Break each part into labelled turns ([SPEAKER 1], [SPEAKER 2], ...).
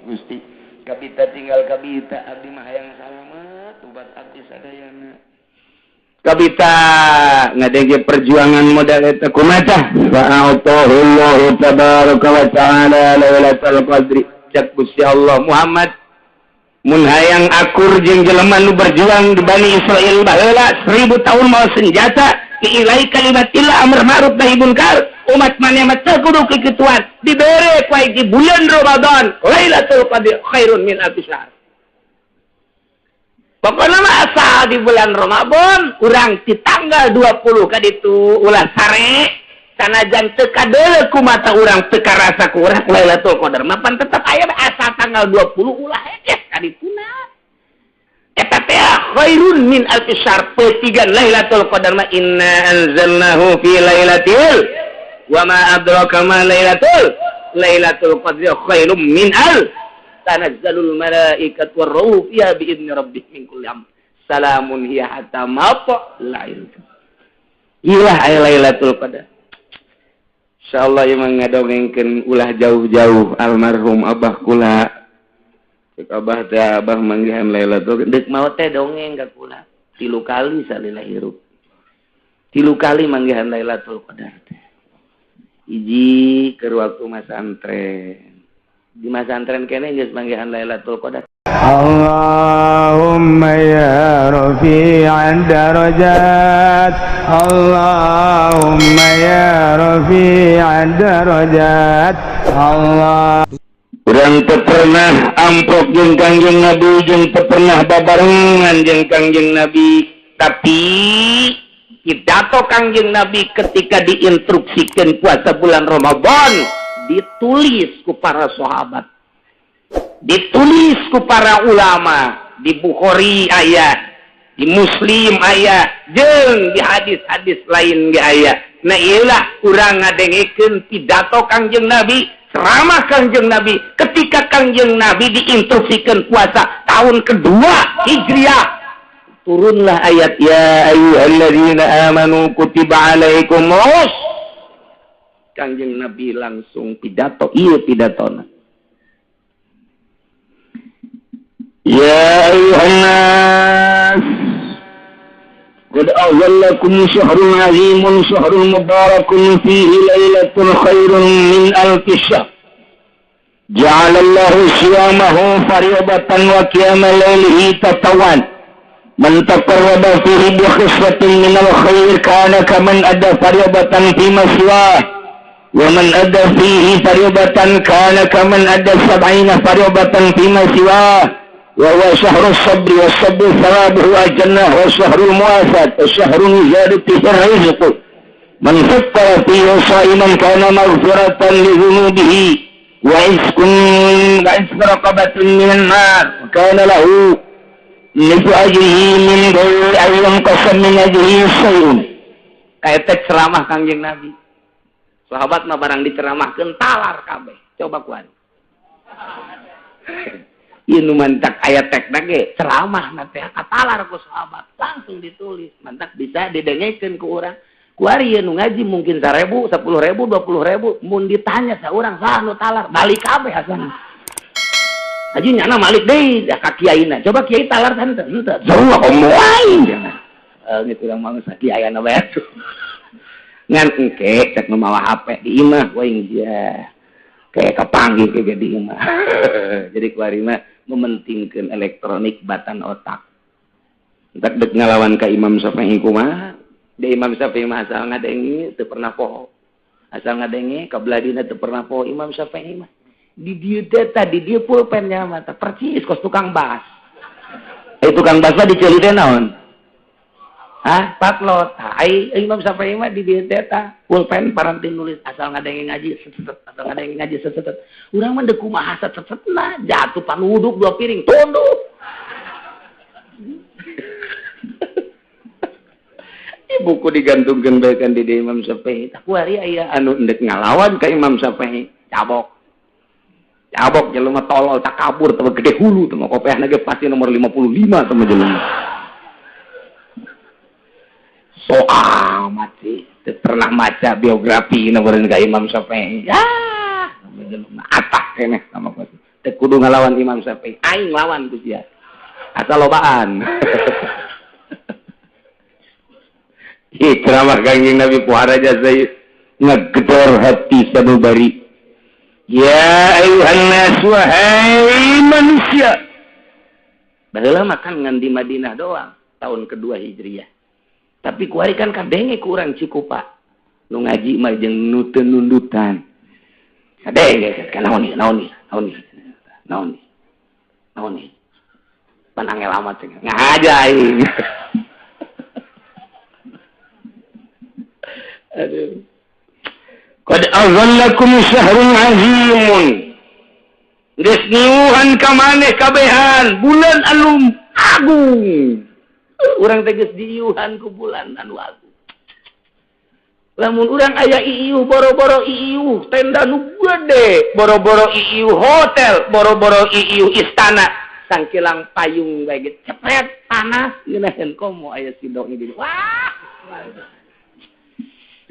[SPEAKER 1] Gusti kabita tinggal kabita abdi mah hayang salamet ubat abdi sadayana. Kabita ngadenge perjuangan modal eta kumaha fa'atahullahu tabaraka wa ta'ala lailatul qadri. Cak Gusti Allah Muhammad mun hayang akur jeung jelema nu berjuang di Bani Israil baheula 1000 tahun mawa senjata diilai kalimatillah amr ma'ruf nahi munkar umat maneh mah teu kudu kikituan dibere ku di bulan Ramadan Lailatul Qadri khairun min alfi syahr. Pokoknya mah asal di bulan Ramadan urang di tanggal 20 kaditu ulah sare sanajan teu kadeuleu ku mata urang teu karasa ku urang Lailatul Qadar mah pan tetep aya asal tanggal 20 ulah hekes kadituna eta teh khairun min alfi syahr petigan Lailatul Qadar mah inna anzalnahu fi lailatul wa ma adraka ma lailatul qadri khairum min al tanazzalul malaikatu warruhu fiha bi'izni rabbihim min kulli amr salamun hiya hatta matla'il fajr. Ilah aya Lailatul Qadar. Insyaallah ieu mah ngadongengkeun ulah jauh-jauh almarhum abah kula. Cek abah teh abah manggihan Lailatul deuk maot teh dongeng ka kula 3 kali salila hirup. 3 kali manggihan Lailatul Qadar teh. Hiji keur waktu masantren. Di masantren kene geus manggihan Lailatul Qadar.
[SPEAKER 2] Allahumma ya rafi'ad darajat, Allahumma ya rafi'ad darajat, Allah.
[SPEAKER 1] Urang teu pernah amprok jeung Kangjeng Nabi jeung teu pernah babarengan jeung Kangjeng Nabi, tapi pidato Kangjeng Nabi ketika diinstruksikan puasa bulan Ramadan ditulis ku para sahabat, ditulis ku para ulama, di Bukhari aya, di Muslim aya, jeung di hadis-hadis lain ge aya. Nah ieulah urang ngadengekeun pidato Kangjeng Nabi, ceramah Kangjeng Nabi ketika Kangjeng Nabi diinstruksikan puasa tahun kedua Hijriah. Turunlah ayat ya ayyuhalladzina amanu kutiba alaikumus. Kangjeng Nabi langsung pidato, ieu pidatona. Ya ayyuhan nas qad azallakum syahrun azimun syahrun mubarakun fihi lailatun khairun min alfi syahr. Ja'alallahu siyamahu fariidatan wa qiyama lailihi tatawan. Man taqarraba fihi bi khislatin minal khair kana kaman adda fariidatan fi ma siwah. Wa man adda fihi fariidatan kana kaman adda sab'ina fariidatan fi ma siwah. Wa huwa syahrus sabri was sabru thawabuhu al-jannah wa syahrul muwafat wa syahrun ziyadati rizq. Man fattara fihi sha'iman kana maghfiratan li dhunubihi wa izkun wa izk raqabatin minan nar kana lahu nisfu ajrihi min ghairi an yanqasa min ajrihi syai'un. Kaeta ceramah Kangjeng Nabi. Sahabat mah barang diceramahkeun talar kabeh. Coba kuan. Ieu nu mantak aya tekna ge ceramah na teh katalar ku sahabat langsung ditulis. Mantak bisa didengekeun ku urang. Kuari ieu nu ngaji mungkin 1000, 10.000, 20.000 mun ditanya saurang saha nu talar balik kabeh asana. Haji nyana malik deui da ka kiaina. Coba kiai talar teh henteu henteu. Jauh komo aing cenah. Gitu urang mah geus kiaiana bae. Ngan engke cek nu mawa HP di imah we dia. Kayak kepanggih ke di imah. Jadi kuari mah mementingkeun elektronik batan otak. Entak dek ngalawan ka Imam Syafi'i kumaha? Da Imam Syafi'i mah asal ngadenge teu pernah poho. Asal ngadenge kabeladina teu pernah poho Imam Syafi'i mah. Di dieu teh tadi dieu pulpennya mah teh percis kos tukang bas. Tukang bas mah diceuli teh naon? Hah, patlot. Ai Imam Syafi'i mah di dieu teh tah pulpen paranti nulis asal ngadenge ngaji set asal ngadenge ngaji set. Urang mah deuk kumaha set setna jatuh panuduk 2 piring tunduk. Buku digantungkeun bae kan di Imam Syafi'i. Tah kuari aya anu endek ngalawan ka Imam Syafi'i, cabok. Cabok jelema tolol takabur teh gede hulu teh kopeahna ge pasti nomor 55 teh jelema. So amat sih, teu pernah maca biografi nomor ka Imam Syafi'i. Ya, jelema atah keneh sama pasti. Teu kudu ngalawan Imam Syafi'i, aing lawan ku sia. Asal lobaan. Ih, ceramah Kangjeng Nabi pohara jasa ngegedor hati sanubari. Ya ayuhan nas, wahai manusia. Baheula mah kan ngan di Madinah doang tahun kedua Hijriah. Tapi kuari kan kadenge ku urang Cikupa. Nu ngaji mah jeung nu teu nundutan. Kadenge kan naon ieu, naon ieu, naon ieu. Naon ieu. Naon ieu. Pan angel amat cenah. Ngahaja aing. Aduh. Qad azallakum syahrun azimun. Geus niuhan ka maneh kabehan bulan anu agung. Urang teh geus diiuhan ku bulan anu agung. Lamun urang aya iiuh boro-boro iiuh tenda nu gede, boro-boro iiuh hotel, boro-boro iiuh istana, sangkilang payung bae ge cepet panas ngeunaheun komo aya sidok di. Wah.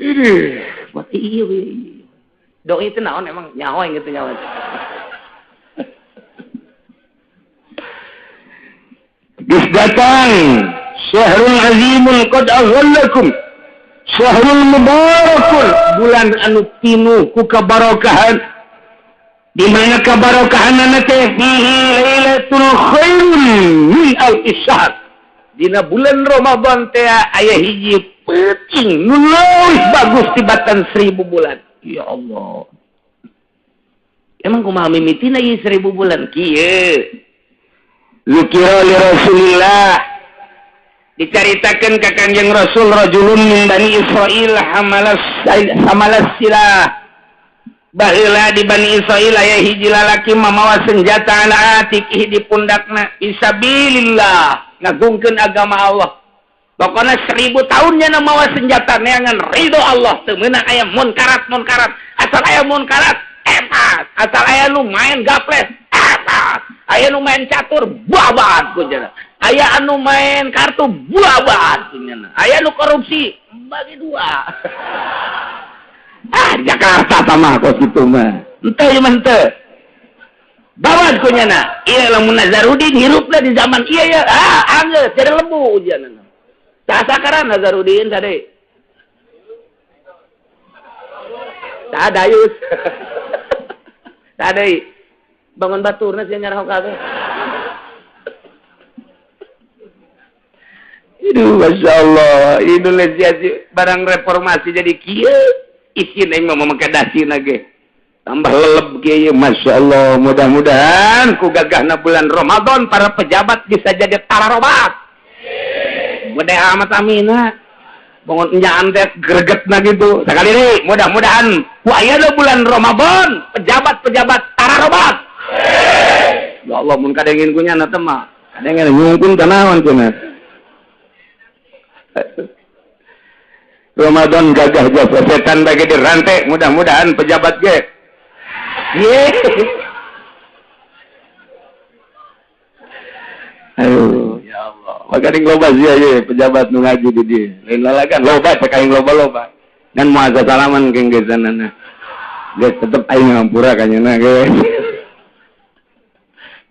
[SPEAKER 1] Ini buat iiuh. Doi itu naon emang nyawa yang gitu nyawa. Geus datang syahrul azimun qad azallakum syahrul mubarakun, bulan anu pinuh ku kabarokahan. Di mana kabarokahanna teh fihi lailatul khairun min alfi syahr. Dina bulan Ramadan teh aya hiji peuting nu leuwih bagus tibatan 1000 bulan. Ya Allah. Emang kumaha mimitina ieu 1000 bulan kieu? Zikira li Rasulillah, dicaritakeun ka Kangjeng Rasul rajulun min Bani Israil hamalas silah. Baheula di Bani Israil aya hiji lalaki mamawa senjata ala atikihi di pundakna fisabilillah, ngagungkeun agama Allah. Pokona 1000 tahunnya mawa senjata neangan ridho Allah, teu meunang aya munkarat-munkarat. Asal aya munkarat epas, asal aya nu main gaples epas, aya nu main catur babat kunyana, aya anu main kartu babat kunyana, aya nu korupsi bagi dua. Ah, Jakarta sama kos kitu mah. Henteu ieu mah henteu. Babat kunyana. Ieu lamun Nazarudin hirupna di zaman ieu ya, ah anggeus jadi lembu ujianna. Sakaran Nazarudin tadi. Tak dayus. Tak deui. Bangun baturna sia nyarah kabeh. Aduh, Masya Allah. Indonesia barang reformasi jadi kieu. Isin aing mah make dasina ge. Tambah leleb kieu, Masya Allah. Mudah-mudahan ku gagahna bulan Ramadan para pejabat bisa jadi tararobat. Gede amat amina. Bangun enyaan teh gregetna gitu. Sekali deui mudah-mudahan ku ayeuna bulan Ramadan pejabat-pejabat tararobat. Ya Allah mun kadengin ku nyana teh mah. Kadengin nyungkun ka naon cenah. Ramadan gagah jasa setan bagi dirantai, mudah-mudahan pejabat ge. Ye. Aduh, ya Allah. Maka loba sia ye pejabat nu ngaji di dieu. Lain lalagan loba cek aing loba-loba. Ngan moal salaman keng geus-sanana. Geus tetep aing ngampura ka nyeuna ge.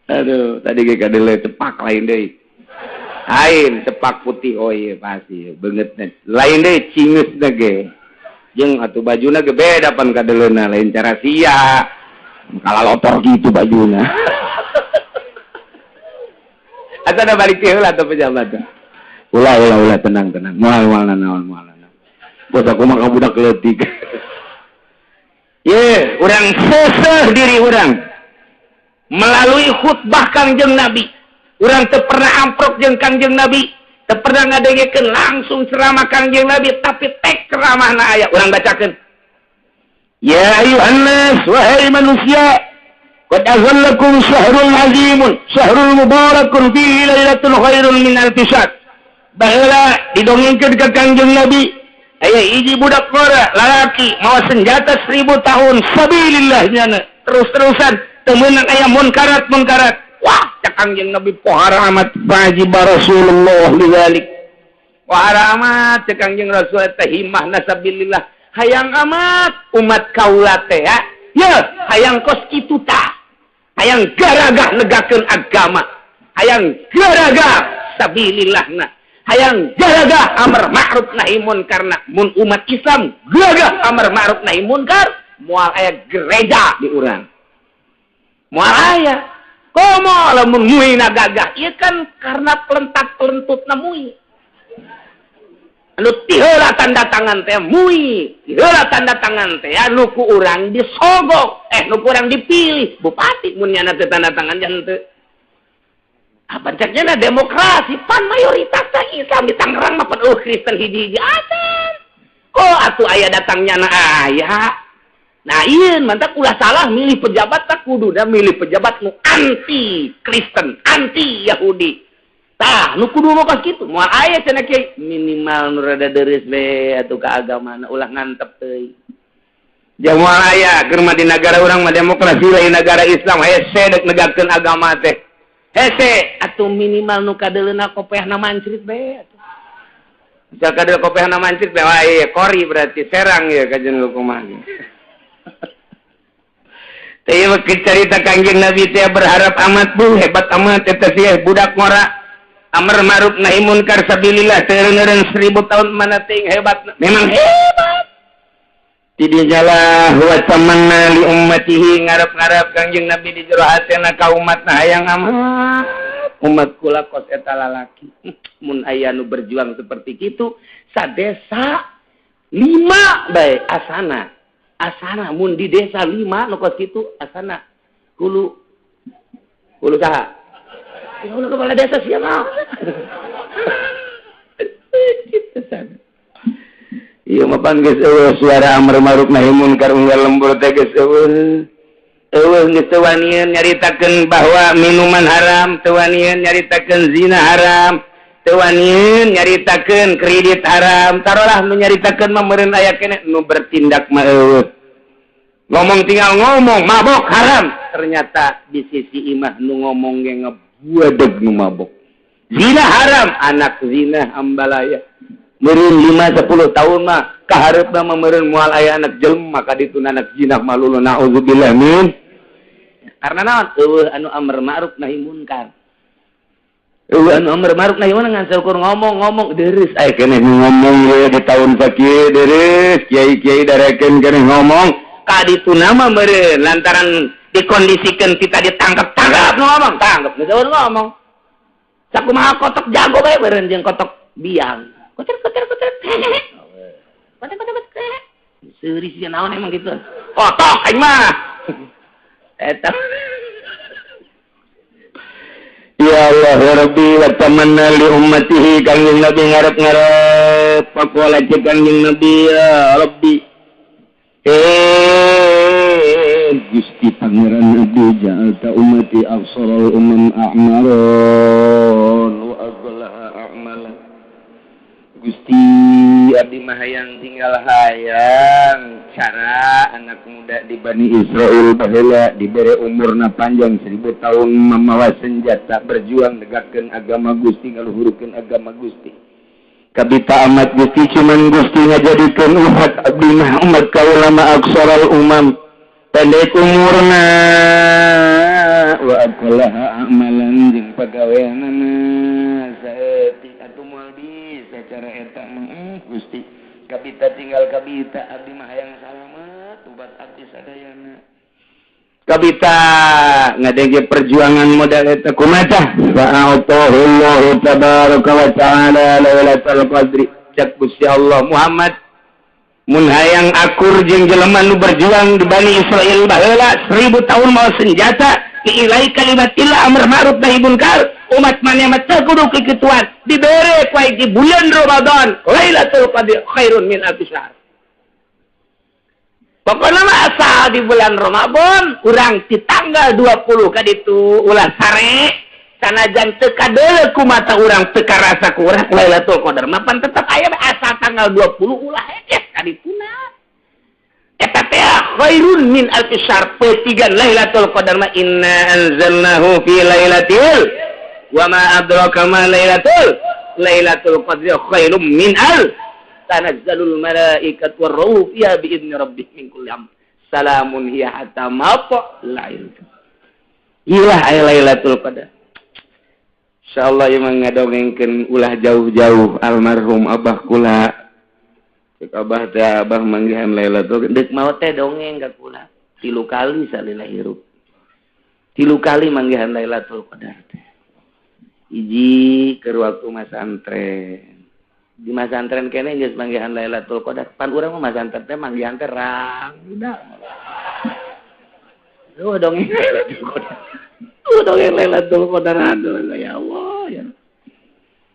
[SPEAKER 1] Aduh, tadi ge kadele cepak lain deui. Lain cepak putih, oh iya pasti beungeutna. Lain deui cingeusna ge. Jeung atuh bajuna ge beda pan kadeleuna, lain cara sia. Kalalotor gitu bajuna. Atau ada balik heula atuh pejabat. Ulah ulah ulah tenang tenang. Moal moal naon moal naon. Bos aku mah budak leutik. Ye, urang seseh diri urang melalui khutbah Kangjeng Nabi. Urang teu pernah amprok jeung Kangjeng Nabi, teu pernah ngadengekeun langsung ceramah Kangjeng Nabi, tapi tek ceramahna aya urang bacakeun. Ya ayuhan nas, wahai manusia, qad azallakum syahrul azimun, syahrul mubarakun fihi lailatul khairun min alfi syahr. Baheula didongengkeun ka Kangjeng Nabi, aya hiji budak ngora lalaki mawa senjata 1000 tahun sabilillah nyana terus-terusan teu meunang aya munkarat-munkarat. Wah, cak Kangjeng Nabi pohara amat wajib Rasulullah lidzalik. Pohara amat cak Kangjeng Rasul teh himahna sabilillah. Hayang amat umat kaula teh ya. Ye, hayang kos kitu tah. Hayang garagah negakeun agama, hayang garagah sabilillahna, hayang garagah amar ma'ruf nahi munkarna. Mun umat Islam gagah amar ma'ruf nahi munkar, moal aya gereja di urang. Moal aya. Komo lamun muina gagah, ieu kan karena pelentat-pelentutna mui. Anu tiheula tanda tangan teh mui, tiheula tanda tangan teh anu ku urang disogok, nu ku urang dipilih bupati mun nyana teh tanda tangan jangan teu. Apa ceknya demokrasi pan mayoritas teh Islam di Tangerang mah pan Kristen hiji-hiji acan. Kok atuh aya datang nyana aya. Nah ieu mantap ulah salah milih pejabat tak kuduna milih pejabat nu anti Kristen, anti Yahudi. Tah, nu kudu mah kos kitu. Moal aya cenah kiai minimal nu rada deureuh we atuh ka agamana ulah ngantep teuing. Ja moal aya keur mah di nagara urang mah demokrasi lain nagara Islam hese deuk negakeun agama teh. Hese atuh minimal nu kadeuleuna kopehna mancrit we atuh. Misal kadeul kopehna mancrit we wah ieu kori berarti serang ieu kajen lu kumaha. Teh ieu carita Kangjeng Nabi teh berharap amat bu hebat amat eta sih budak ngora. Amar ma'ruf nahi munkar sabilillah teureun 1000 tahun mana ting hebat memang hebat. Tidinya lah wa tamanna li ummatihi ngarep-ngarep Kangjeng Nabi di jero hatena ka umatna hayang amat umat kula kos eta lalaki mun aya nu berjuang seperti kitu sadesa 5 bae asana asana mun di desa 5 nu kos kitu asana hulu hulu saha? Ya Allah, kepala desa siapa? Gitu sana. Iya mapan geus eueuh suara amar ma'ruf nahi munkar unggal lembur teh geus eueuh. Eueuh geus teu wanian nyaritakeun bahwa minuman haram, teu wanian nyaritakeun zina haram, teu wanian nyaritakeun kredit haram. Tarolah nu nyaritakeun mah meureun aya keneh nu bertindak mah eueuh. Ngomong tinggal ngomong mabok haram. Ternyata di sisi imah nu ngomong ge buadeg nu mabok. Zina haram, anak zina ambalaya. Meureun 5 10 tahun mah kahareupna mah meureun moal aya anak jelema ka ditu anak zina mah lulu naudzubillah min. Karena naon? Eueuh anu amar ma'ruf nahi munkar. Eueuh anu amar ma'ruf nahi munkar ngan saukur ngomong-ngomong deureuh aya keneh ngomong we di tahun sakieu deureuh kiai-kiai darekeun keneh ngomong ka ditu mah meureun lantaran dikondisikan kita ditangkap-tangkap ngomong, tangkap geus ngomong. Sakumaha kotok jago bae meureun jeung kotok biang. Koter koter koter. Koter koter koter. Seuri sia naon emang gitu. Kotok aing mah. Eta. Ya Allah ya Rabbi wa tamanna li ummatihi Kangjeng Nabi ngarep-ngarep pakola cek Kangjeng Nabi ya Rabbi. Gusti Pangeran Nabi ja'alta ummati afsarul umam a'maron wa aghlaha a'mala. Gusti abdi mah hayang tinggal hayang cara anak muda di Bani Israel baheula dibere umurna panjang 1000 tahun mamawa senjata berjuang negakeun agama Gusti ngaluhurkeun agama Gusti. Kabita amat Gusti cuman Gusti ngajadikeun umat abdi mah umat kaulama aksaral umam pendek umurna wa aqlaha amalan jeung pagaweanana saeutik atuh moal bisa cara eta mah Gusti kabita tinggal kabita abdi mah hayang salamet ubat abdi sadayana kabita ngadenge perjuangan modal eta kumaha fa'atahullahu tabaraka wa ta'ala lailatul qadri cak Gusti Allah Muhammad mun hayang akur jeung jelema nu berjuang di Bani Israil baheula 1000 tahun mawa senjata diilai kalimatillah amar ma'ruf nahi munkar umat maneh mah teu kudu kikituan dibere ku di bulan Ramadan Lailatul Qadri khairun min alfi syahr. Pokoknya mah asal di bulan Ramadan urang di tanggal 20 kaditu ulah sare sanajan teu kadeuleu ku mata urang teu karasa ku urang Lailatul Qadar mah pan tetep aya asal tanggal 20 ulah hese kadituna eta teh khairun min alfi syahr petigan Lailatul Qadar mah inna anzalnahu fi lailatul wa ma adraka ma lailatul qadri khairum min al tanazzalul malaikatu warruhu fiha bi idzni rabbihim min kulli amr salamun hiya hatta matla'il. Ilah aya Lailatul Qadar. Insyaallah ieu mah ngadongengkeun ulah jauh-jauh almarhum abah kula. Cek abah teh abah manggihan Lailatul Qadar. Deuk maot teh dongeng ka kula. 3 kali salila hirup. 3 kali manggihan Lailatul Qadar teh. Hiji keur waktu masantren. Di masantren keneh geus manggihan Lailatul Qadar. Pan urang mah masantren teh manggihan teh rang udah. Oh dongeng Lailatul Qadar. Oh dongeng Lailatul Qadar aduh ya Allah ya.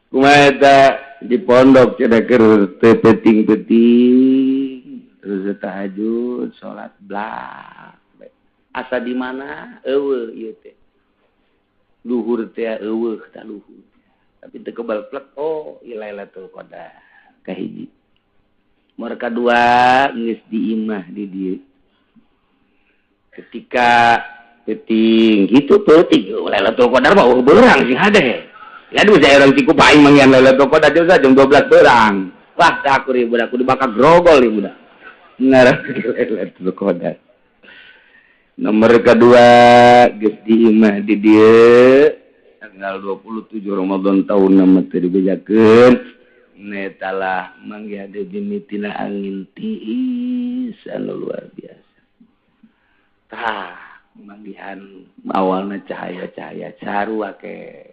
[SPEAKER 1] Kumaha eta di pondok cenah keur teu peuting-peuting terus tahajud salat blak. Asa di mana eueuh ieu teh. Luhur teh eueuh tah luhur. Tapi teu kebal plek oh ieu Lailatul Qadar kahiji. Nomor kadua geus di imah di dieu. Ketika peuting gitu peuting Lailatul Qadar mah eueuh beurang sing hade. Ya aduh saya orang tiku paing manggihan Lailatul Qadar jam 12 beurang. Wah tah aku rieu budak kudu bakal grogol ieu budak. Ngarah Lailatul Qadar. Nomor kedua geus di imah di dieu tanggal 27 Ramadan tahun nama teu dibejakeun neta lah manggihan deui mimitina angin tiis anu luar biasa. Tah manggihan awalna cahaya-cahaya sarua ke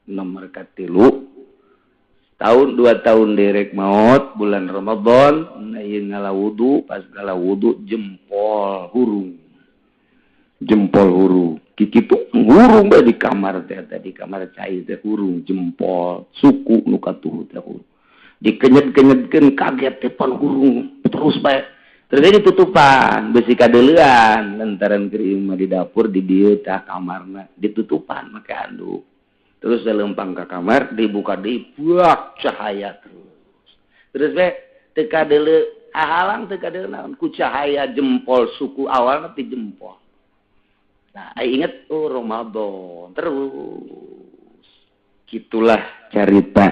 [SPEAKER 1] nomor katilu tahun 2 tahun derek maot bulan Ramadan na ieu ngala wudu pas ngala wudu jempol hurung kikitu hurung bae di kamar teh di kamar cai teh hurung jempol suku nu katuhu teh hurung dikenyet-kenyetkeun kaget teh pan hurung terus bae terus ditutupan besi kadeuleuan lantaran keur ieu mah di dapur di dieu tah kamarna ditutupan make handuk terus lempang ka kamar dibuka deui buak cahaya terus terus bae teu kadeuleu halang teu kadeuleu naon ku cahaya jempol suku awalna ti jempol. Nah, ingat oh Ramadan terus. Gitulah cerita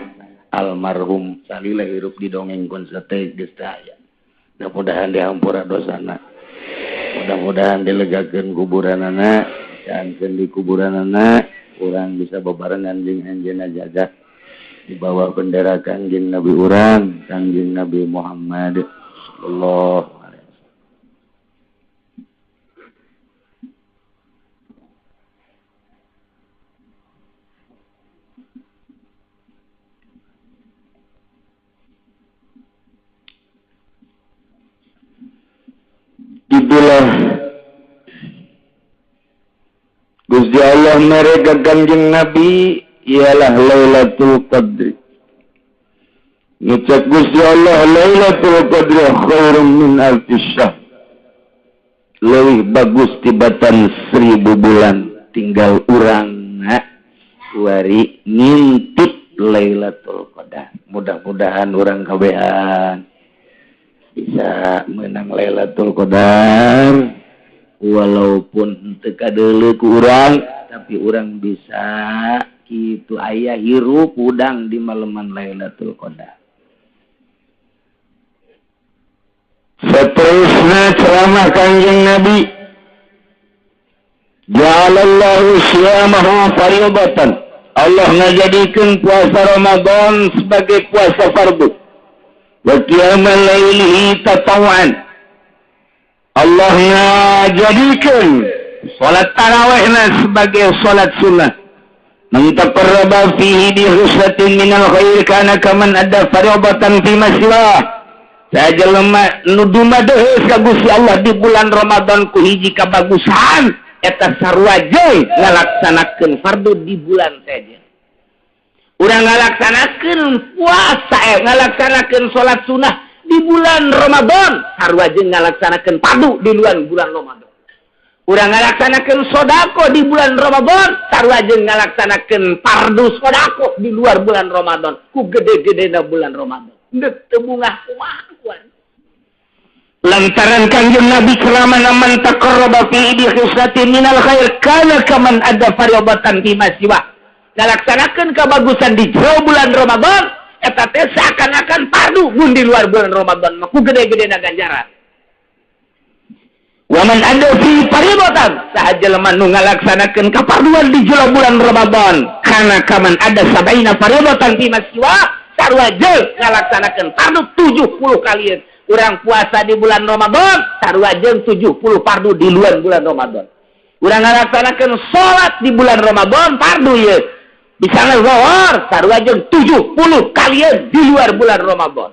[SPEAKER 1] almarhum salila hirup di dongeng sate geus aya. Mudah-mudahan dihampura dosana. Mudah-mudahan dilegakeun kuburanana, jangan di kuburanana urang bisa bebarengan jeung anjeunna jaga di bawah bendera Kangjeng Nabi urang, Kangjeng Nabi Muhammad sallallahu alaihi wasallam. Itulah Gusti Allah mereka Kangjeng Nabi ialah Lailatul Qadri. Ngucap Gusti Allah Lailatul Qadri khairum min alfi syahr. Leuwih bagus tibatan 1000 bulan. Tinggal urang kuari ngintip Lailatul Qadar. Mudah-mudahan urang kabehan bisa menang Lailatul Qadar walaupun teu kadeuleu ku urang tapi urang bisa kitu aya hirup udang di maleman Lailatul Qadar.
[SPEAKER 2] Seterusnya ceramah Kangjeng Nabi, ja'alallahu siyamahu fardatan. Allah ngajadikeun puasa Ramadan sebagai puasa fardu. Wa qiyamal lailihi tatawwan. Allah ngajadikeun salat tarawihna sebagai salat sunnah. Man taqarraba fihi bi husnatin minal khair kana kaman adda fardatan fi ma siwa. Saja lemah nu dumadeheus ka Gusti Allah di bulan Ramadan ku hiji kabagusan eta sarua jeung ngalaksanakeun fardu di bulan saja. Urang ngalaksanakeun puasa, ngalaksanakeun salat sunnah di bulan Ramadan, sarua jeung ngalaksanakeun fardu di luar bulan Ramadan. Urang ngalaksanakeun sedekah di bulan Ramadan, sarua jeung ngalaksanakeun fardu sedekah di luar bulan Ramadan, ku gede-gedena bulan Ramadan. Deuk teu bungah kumaha kuan.
[SPEAKER 1] Lantaran Kangjeng Nabi ceramah man taqarraba fi bi khislatin minal khair kana kaman ada fardatan fi ma siwa. Ngalaksanakeun kabagusan di jero bulan Ramadan eta teh seakan-akan fardu mun di luar bulan Ramadan mah ku gede-gedena ganjaran.
[SPEAKER 2] Waman ada fi fardatan saha jelema nu ngalaksanakeun kafarduan di jero bulan Ramadan kana kaman ada sabaina fardatan fi masiwa sarua jeung ngalaksanakeun fardu 70 kalian. Urang puasa di bulan Ramadan sarua jeung 70 fardu di luar bulan Ramadan. Urang ngalaksanakeun salat di bulan Ramadan fardu ieu misalnya zuhur sarua jeung 70 kalian di luar bulan Ramadan.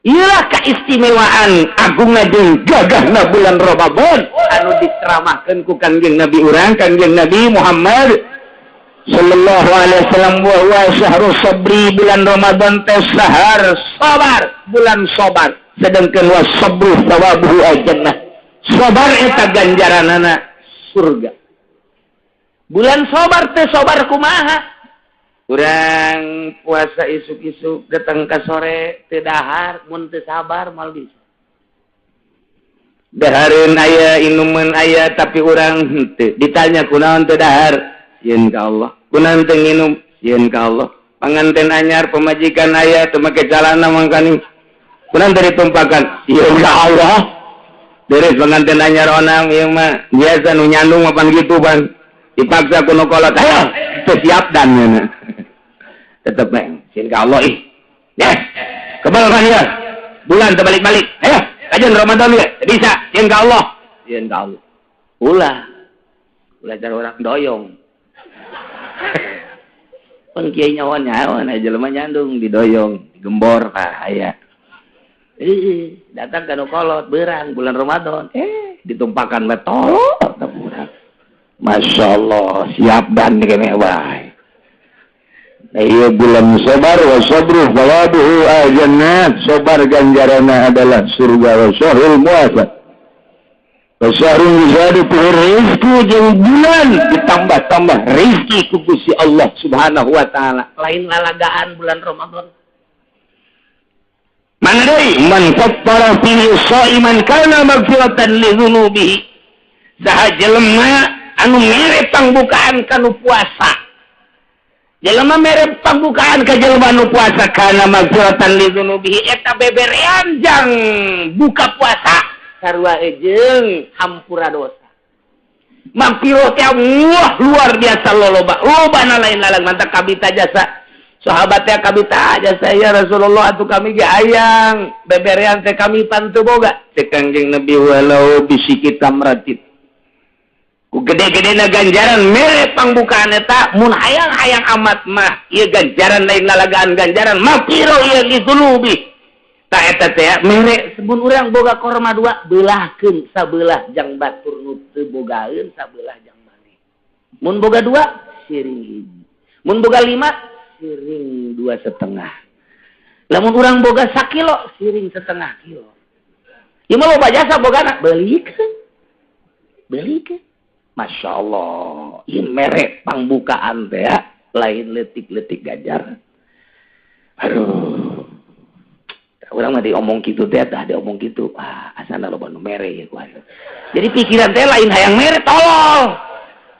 [SPEAKER 2] Iyalah keistimewaan agungna jeung gagahna bulan Ramadan anu diceramahkeun ku Kangjeng Nabi urang, Kangjeng Nabi Muhammad sallallahu alaihi wasallam, wa huwa syahrus sabri, bulan Ramadan teh sahar sabar, bulan sabar. Sedangkan wa sabru thawabuhu al-jannah, sabar eta ganjaranana surga. Bulan sabar teh sabar kumaha? Urang puasa isuk-isuk datang ke sore teu dahar, mun teu sabar moal bisa. Dahareun aya, inuman aya, tapi urang henteu. Ditanya kunaon teu dahar? Sieun ka Allah. Kunaon teu nginum? Sieun ka Allah. Panganten anyar pamajikan aya teu make calana mangkani. Kunaon teu ditumpakan? Sieun ka Allah. Beres panganten anyar onam ieu mah biasa nu nyandung mah pan kitu pan. Dipaksa ku nu kolot, ayo teu siap dan nya. Tetep bae sieun ka Allah ih. Ya, kebal kan ya. Bulan terbalik-balik. Ayo, kajian Ramadan ya. Bisa, sieun ka Allah. Sieun ka Allah. Ulah. Ulah cara orang doyong. Pan kiai nyawa nyawa na jelema nyandung didoyong, digembor tah aya. Ih, datang ka nu kolot beurang bulan Ramadan. Ditumpakan we tolol teh urang. Masya Allah, siap dan kene wae. Iya bulan sabar wa sabru thawabuhu al-jannah, sabar ganjaranna adalah surga. Wa syahrul muwafaq wa syahrul yuzadu fihi rizqu, jeung bulan ditambah-tambah rizki ku Gusti Allah Subhanahu wa taala. Lain lalagaan bulan Ramadan. Mana deui man fattara fihi shaiman kana maghfiratan li dzunubihi, saha jelema anu mere pangbukaan kanu puasa, jelema mere pangbukaan ka jelema nu puasa, kana maghfiratan li dzunubihi, eta beberean jang buka puasa sarua jeung hampura dosa. Maghfirah teh wah luar biasa loloba lobana lain lalang mantak kabita jasa sahabat teh kabita jasa, ya Rasulullah atuh kami ge hayang beberean teh kami pan teu boga. Cek Kangjeng Nabi walau bisiki tamratin, ku gede-gedena ganjaran mere pangbukaan eta mun hayang-hayang amat mah ieu ganjaran lain lalagaan ganjaran maghfirah ieu li dzunubi. Ta eta teh mere sebun urang boga korma dua beulahkeun sabelah jang batur nu teu bogaeun, sabelah jang maneh. Mun boga dua siring hiji, mun boga lima siring 2,5, lamun urang boga sakilo siring setengah kilo. Ieu mah loba jasa bogana beulikeun beulikeun. Masya Allah, ini merek pangbukaan teh ya, lain letik-letik ganjaran. Aduh, urang mah diomong kitu teh, tah diomong kitu, ah asana loba nu mere ya kuasa. Jadi pikiran teh lain hayang mere, tolol.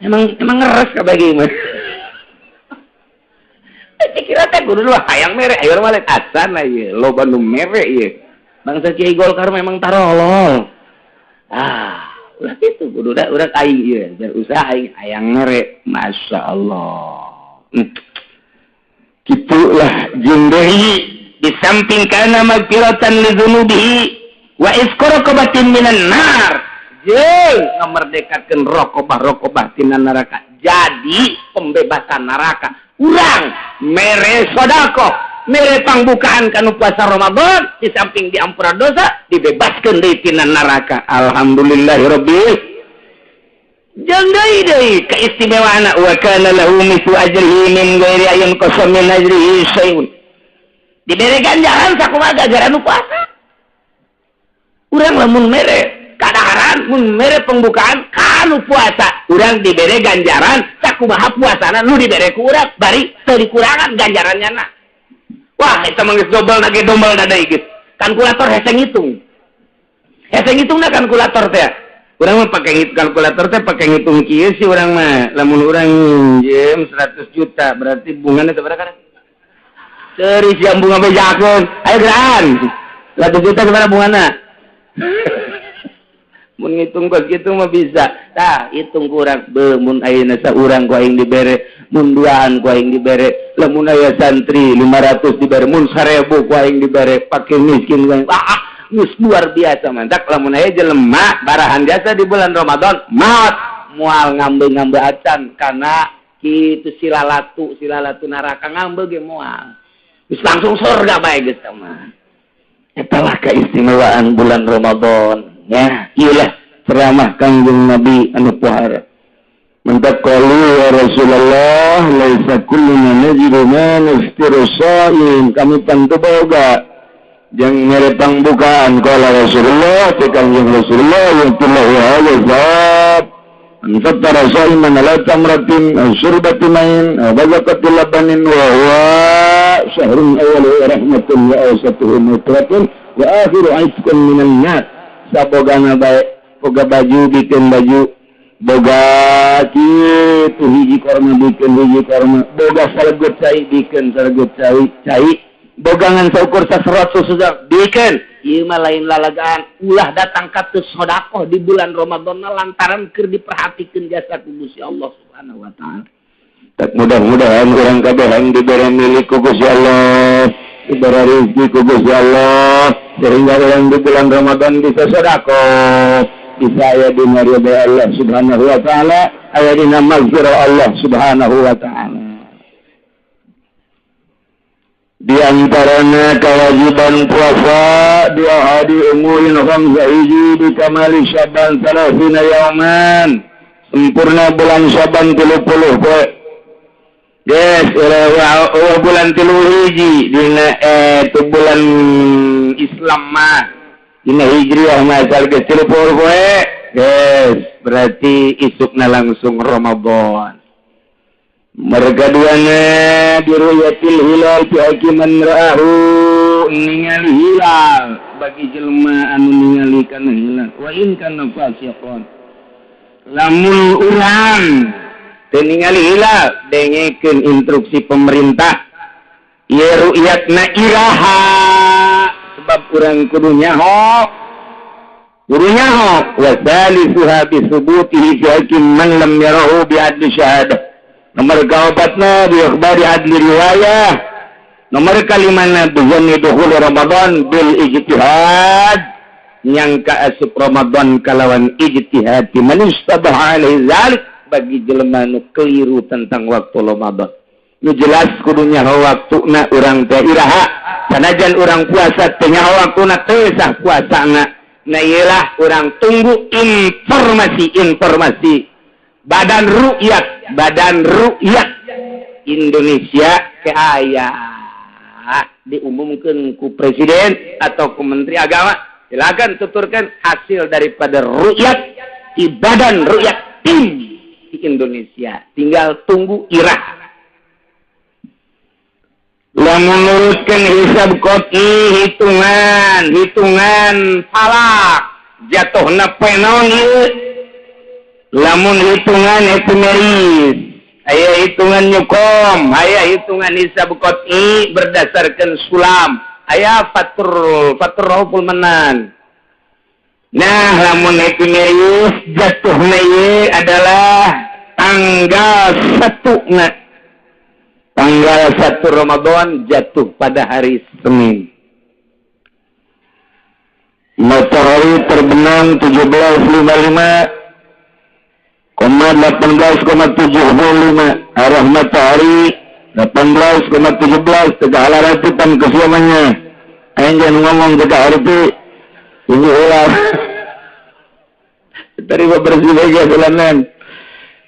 [SPEAKER 2] Emang emang ngeres kabeh mah. Pikiran teh kudu dulu hayang mere, ayo mah lain asana ieu, loba nu mere ieu. Bangsa Kiai Golkar memang tarolol. Ah, ulah gitu kudu da urang aing ieu berusaha aing hayang mere. Masya Allah. Gitulah jeung deui di samping kana magfiratan li dzunubihi wa isqu raqabatin minan nar, jeung ngamerdekakeun raqabah-raqabah tina neraka. Jadi pembebasan neraka urang mere sedekah, mere pangbukaan kanu puasa Ramadan, di samping diampura dosa dibebaskeun deui tina neraka. Alhamdulillahirabbil. Jeung deui deui keistimewaan wa kana lahu mithlu ajrihi min ghairi ayyin qasam min ajrihi syai'un, dibere ganjaran sakumaha ganjaran nu puasa. Urang lamun mere kadaharan, mun mere pembukaan kanu puasa, urang dibere ganjaran sakumaha puasana nu dibere ku urang, bari teu dikurangan ganjarannya na. Wah, eta mah geus dobel na ge dobel da deui geus. Kalkulator hese ngitung. Hese ngitungna kalkulator teh. Urang mah pake kalkulator teh pake ngitung kieu sih urang mah. Lamun urang minjem 100 juta berarti bungana sabaraha kan? Ceuri siang bunga bejakeun. Ayo geran. 100 juta sabaraha bungana?
[SPEAKER 1] Mun ngitung kos kitu mah bisa. Tah, hitung kurang be mun ayeuna saurang ku aing dibere, mun duaan ku aing dibere, lamun aya santri 500 dibere, mun 1000 ku aing dibere, fakir miskin ku aing. Ah, geus luar biasa mantak lamun aya jelema barahan jasa di bulan Ramadan, maot moal ngambe-ngambe acan karena kitu silalatu silalatu neraka ngambe ge moal. Geus langsung surga bae geus mah. Eta lah keistimewaan bulan Ramadan. Ya, iyalah ceramah Kangjeng Nabi anu pohara. Mantak qalu ya Rasulullah laisa kulluna najidu ma nuftiru shaim. Kami tentu boga jeung mere pangbukaan qala Rasulullah teh Kangjeng Rasulullah yaqulu hadza zat an fattara shaiman ala tamratin aw syurbati ma'in aw bazaqati labanin wa huwa syahrun awwaluhu rahmatun wa awsatuhu maghfiratun wa akhiru 'itqun minan nar. Sabogana bae boga baju bikin baju, boga kitu hiji korma bikin hiji korma, boga salegut cai bikin salegut cai cai, bogangan saukur saserot susu bikin. Ieu mah lain lalagaan, ulah datang ka teu sedekah di bulan Ramadan lantaran keur diperhatikeun jasa ku Gusti Allah Subhanahu wa taala. Tak mudah-mudahan urang kabehan dibere milik ku Gusti Allah, dibere rezeki ku Gusti Allah, sehingga orang di bulan Ramadan bisa sedekah, bisa aya dina ridha Allah Subhanahu wa taala, aya dina maghfirah Allah Subhanahu wa taala. Di antaranya kewajiban puasa dua hari umurin khamsa hiji di kamali Syaban salasina yauman, sempurna bulan Syaban 30 poe. Yes, bulan tilu hiji dina itu bulan Islam mah dina Hijriah mah asal geus 30 poe. Yes, berarti isukna langsung Ramadan. Mereka duanya biruyatil hilal fi hakiman ra'ahu, ningali hilal bagi jelema anu ningali kana hilal wa in kana fasiqon. Lamun urang teu ningali hilal, dengekeun instruksi pemerintah ieu ru'yatna iraha, sebab urang kudu nyaho, kudu nyaho. Wa salisuha bi subutihi fi hakim man lam yarahu bi adli syahadah. Nomor kaopatna bi akhbari adli riwayah. Nomor kalimana bi zanni dukhul Ramadan bil ijtihad, nyangka asup Ramadan kalawan ijtihad man istabaha alaihi zalik, bagi jelema nu keliru tentang waktu Ramadan. Nu jelas kudu nyaho waktuna urang teh iraha, sanajan urang puasa teh nyaho waktuna teu sah puasana. Nah ieulah urang tunggu informasi-informasi Badan Rukyat, Badan Rukyat Indonesia ke aya diumumkan ku presiden atau ku menteri agama, silakan tuturkan hasil daripada rukyat di Badan Rukyat tim di Indonesia. Tinggal tunggu irah. Lamun nurutkeun hisab qot'i, hitungan, hitungan falak jatuhna poe naon ieu? Lamun hitungan epimeris, aya hitungan nyukom, aya hitungan hisab qot'i berdasarkan sulam, aya fatur fatur rauful manan. Nah, lamun epimeris jatuhna ieu adalah tanggal 1 na. Tanggal 1 Ramadan jatuh pada hari Senin. Matahari terbenam 17.55,18,75, arah matahari 18,17 tegak ratutan kesiamannya. Aing jangan ngomong tegak hari itu ini ulah. Terima bersih lagi bulanan.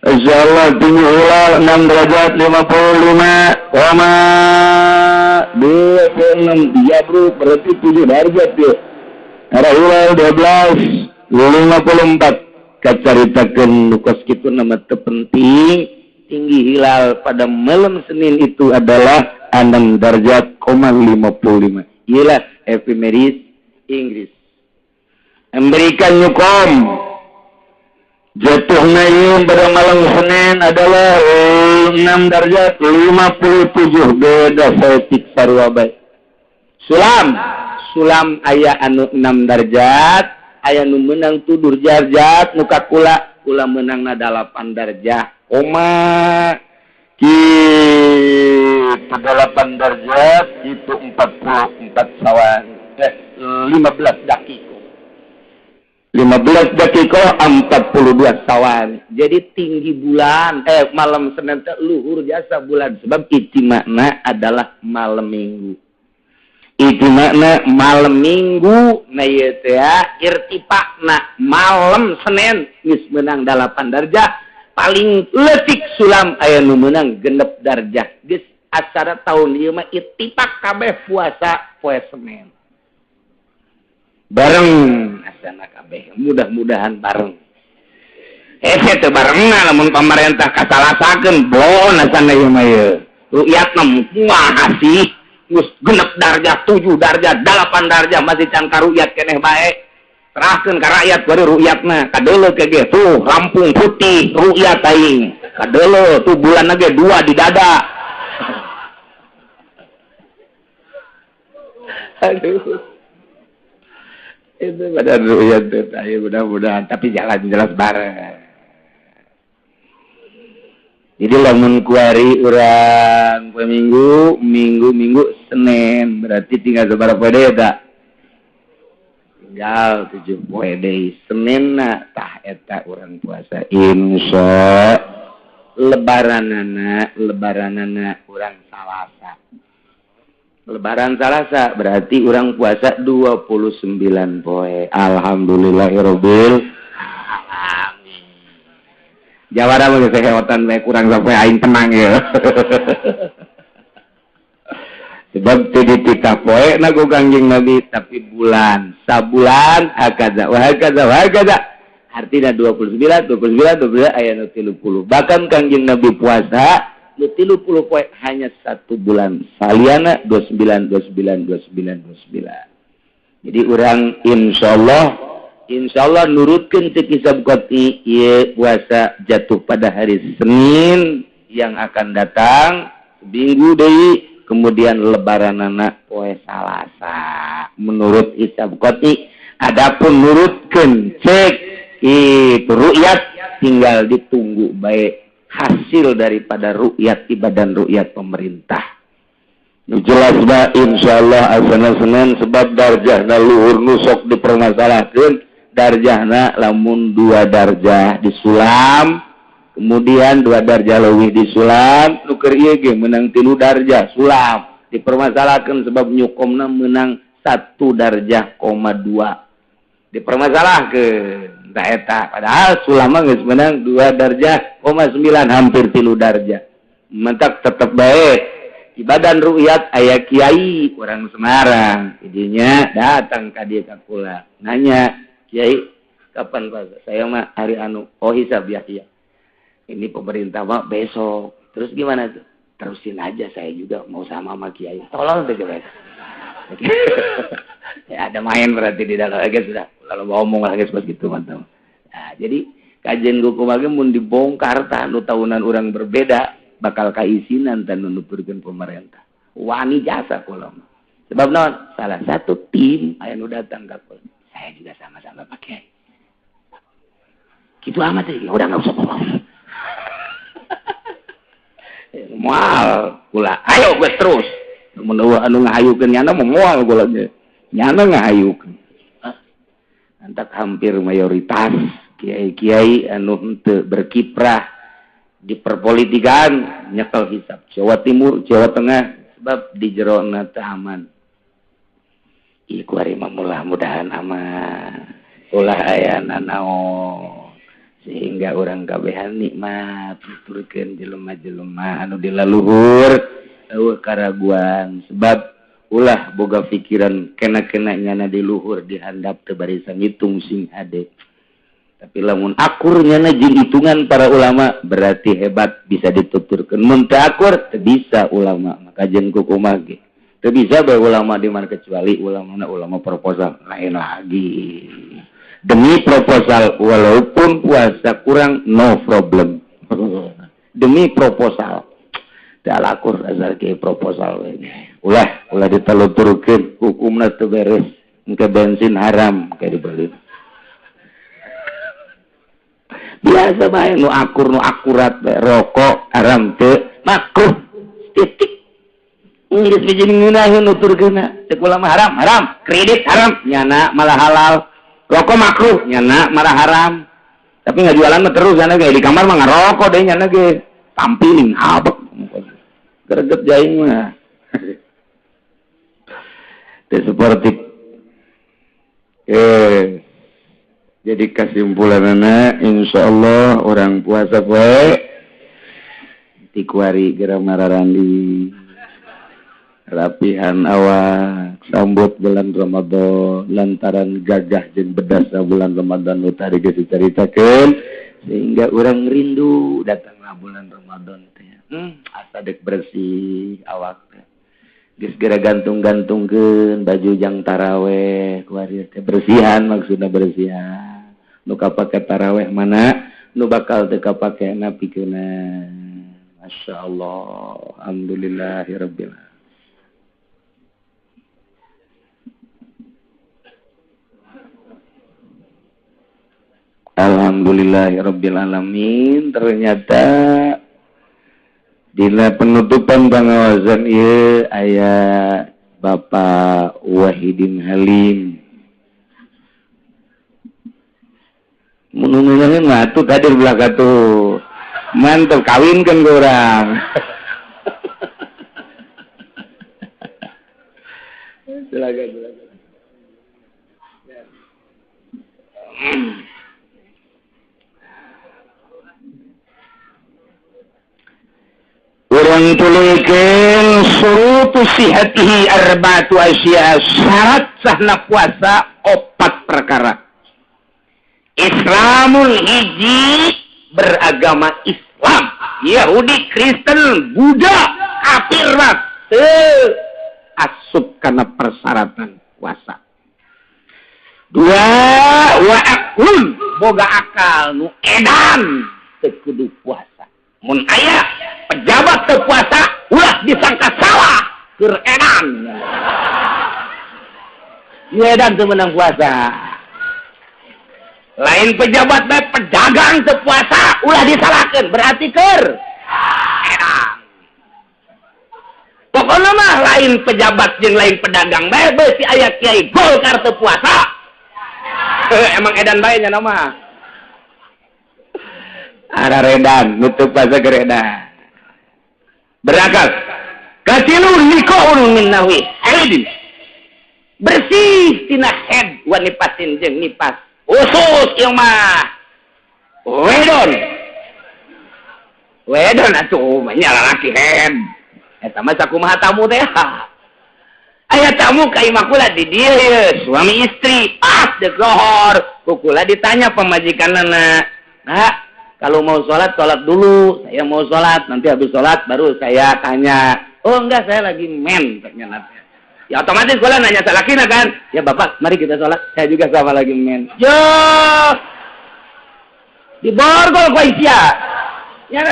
[SPEAKER 1] Insyaallah tinggi hilal 6 derajat 55,26 jabru, berarti 7 derajat ya. Arah hilal 12.54. Kacaritakeun nu kos kitu nama teu penting. Tinggi hilal pada malam Senin itu adalah 6 derajat 55. Iyalah epimeris Inggris. Memberikan nyukom jatuhnya ieu pada malam Senin adalah 6 derajat 57, beda saeutik sarua bae. Sulam, sulam aya anu 6 derajat aya nu meunang 7 darjat nu ka kula kula meunangna 8 darjah koma
[SPEAKER 2] kitu 8 darjat itu 44 sawan
[SPEAKER 1] 15 dakiko 15 dakiko 42 sawan. Jadi tinggi bulan malam Senin teh luhur jasa bulan sebab ijtima'na adalah malam Minggu. Ijtima'na malam Minggu na ieu teh irtifa'na malam Senin geus meunang 8 darjah paling leutik sulam aya nu meunang 6 darjah. Geus acara tahun ieu mah ittifaq kabeh puasa poe Senin. Bareng asana kabeh mudah-mudahan bareng. Hese teu barengna lamun pamarentah kasalasakeun bon asana ieu mah ieu. Rukyatna kumaha sih? Geus 6 darjah, 7 darjah, 8 darjah masih can karukyat keneh bae. Serahkeun ka rakyat bari rukyatna kadeuleu ke ge tuh rampung putih rukyat aing. Kadeuleu tuh bulan ge 2 di dada. Aduh. Itu pada rukyat teh mudah-mudahan tapi jalan jelas bareng. Jadi lamun kuari urang poe Minggu, Minggu Senin berarti tinggal sabaraha poe deui eta? Tinggal 7 poe deui. Seninna tah eta urang puasa insya lebaranana urang Salasa. Lebaran Salasa berarti urang puasa 29 poe. Alhamdulillahirabbil alamin. Jawara mah geus heotan bae kurang sampai aing tenang ya. Sebab teu dititah poe na ku Kangjeng Nabi tapi bulan, sabulan hakaza wa hakaza wa hakaza. Artina 29 29 29 aya nu 30. Bahkan Kangjeng Nabi puasa nu 30 poe hanya 1 bulan saliana 29 29 29 29. Jadi urang insyaallah nurutkeun cek hisab qot'i ieu puasa jatuh pada hari Senin yang akan datang seminggu deui kemudian lebaranana poe Salasa menurut hisab qot'i. Adapun nurutkeun cek itu rukyat tinggal ditunggu bae hasil daripada rukyat ibadan rukyat pemerintah.
[SPEAKER 2] Nu jelas ba insyaallah asana Senin sebab darjahna luhur nu sok dipermasalahkeun darjahna lamun 2 darjah disulam kemudian 2 darjah leuwih disulam nu keur ieu ge meunang 3 darjah sulam dipermasalahkeun sebab nyukomna meunang 1 darjah koma 2 dipermasalahkeun. Tah eta padahal sulama geus meunang 2 darjah koma 9 hampir 3 darjah. Mentak tetep bae ibadan rukyat aya kiai orang Semarang idinya datang ka dieu ka kula nanya kiai kapan Pak saya mah hari anu oh hisab ya iya ini pemerintah mah besok terus gimana tuh terusin aja saya juga mau sama kiai tolong deh guys. Ya, ada main berarti di dalam guys sudah kalau mau ngomong lagi seperti itu mantap. Nah, jadi kajian hukum lagi mun dibongkar tah nu tahunan orang berbeda bakal kaisinan tan nu nuturkeun pemerintah. Wani jasa kula mah. Sebab naon? Salah satu tim aya nu datang ka kula. Saya juga sama-sama pakai. Gitu amat ya, udah enggak usah ngomong. Moal kula. Ayo geus terus. Mun eueuh anu ngahayukeun nyana mah moal kula ge. Nyana ngahayukeun. Antak hampir mayoritas kiai-kiai anu henteu berkiprah di perpolitikan nyekel hisab Jawa Timur, Jawa Tengah sebab di jerona teu aman. Ieu kuari mah mudah-mudahan aman. Ulah aya nanaon sehingga urang kabehan nikmat nuturkeun jelema-jelema anu di laluhur eueuh karaguan sebab ulah boga pikiran kena-kena nyana di luhur dihandap teu barisan ngitung sing hade. Tapi lamun akur nyana jeung hitungan para ulama berarti hebat bisa dituturkeun. Mun teu akur teu bisa ulama maka jeung kukumaha ge. Teu bisa bae ulama di mana kecuali ulamana ulama proposal lain lagi. Demi proposal walaupun puasa kurang no problem. Demi proposal. Teu lakur asal ke proposal we. Ulah ulah diteluturkeun hukumna teu beres. Engke bensin haram kayak dibeli.
[SPEAKER 1] Biasa bae nu akur nu akurat bae rokok haram teu makruh titik. Geus bijin ngeunaheun nuturkeunna. Cek ulama haram, haram, kredit haram, nyana malah halal. Rokok makruh, nyana malah haram. Tapi ngajualan mah terus nyana ge di kamar mah ngarokok deh nyana ge. Tampilin abek. Greget jaing mah. Teu seperti jadi kesimpulanana insyaallah orang puasa poe tikuari geura mararandi rapihan awak sambut bulan Ramadan lantaran gagah jeung bedasna bulan Ramadan nu tadi geus dicaritakeun sehingga urang rindu datanglah bulan Ramadan teh. Asa deuk bersih awak teh. Geus geura gantung-gantungkeun baju jang taraweh kuari teh bersihan maksudna bersihan. Nu kapake taraweh mana nu bakal teu kapakena pikeunna. Masyaallah, alhamdulillahirabbil alamin. Alhamdulillahirabbil alamin. Ternyata dina penutupan pangawasan ieu aya Bapak Wahidin Halim. Mun ngeunaheun mah atuh kadir belaka tuh. Mantep kawinkeun ku urang. Silakan, silakan. Urang tulikeun surutu sihatihi arba'atu asya, syarat sahna puasa 4 perkara. Islamul hiji beragama Islam, Yahudi, Kristen, Buddha, kafir mah teu asup kana persyaratan puasa. 2 wa aklun boga akal nu edan teu kudu puasa. Mun aya pejabat teu puasa ulah disangka salah keur edan. Nu edan teu meunang puasa. Lain pejabat bae pedagang teu puasa ulah disalahkeun berarti keur edan. Pokona mah lain pejabat jeung lain pedagang bae beusi aya kiai Golkar teu puasa. Emang edan bae nya mah. Araredan nutup puasa geredan. Berakal. Katilu nikoun min nahwi haidin. Bersih tina head wa nipasin jeung nipas. Usus ieu mah. Wedon. Wedon atuh mah nya lalaki head. Eta mah sakumaha tamu teh. Aya tamu ka imah kula di dieu ye, suami istri pas deuk lohor. Ku kula ditanya pamajikanna, "Nah, kalau mau sholat, sholat dulu. Saya mau sholat, nanti habis sholat baru saya tanya." "Oh enggak, saya lagi men." Ya otomatis kula nanya salakina kan. "Ya bapak, mari kita sholat. Saya juga sama lagi men." Yo, diborgol ku sia. Ya,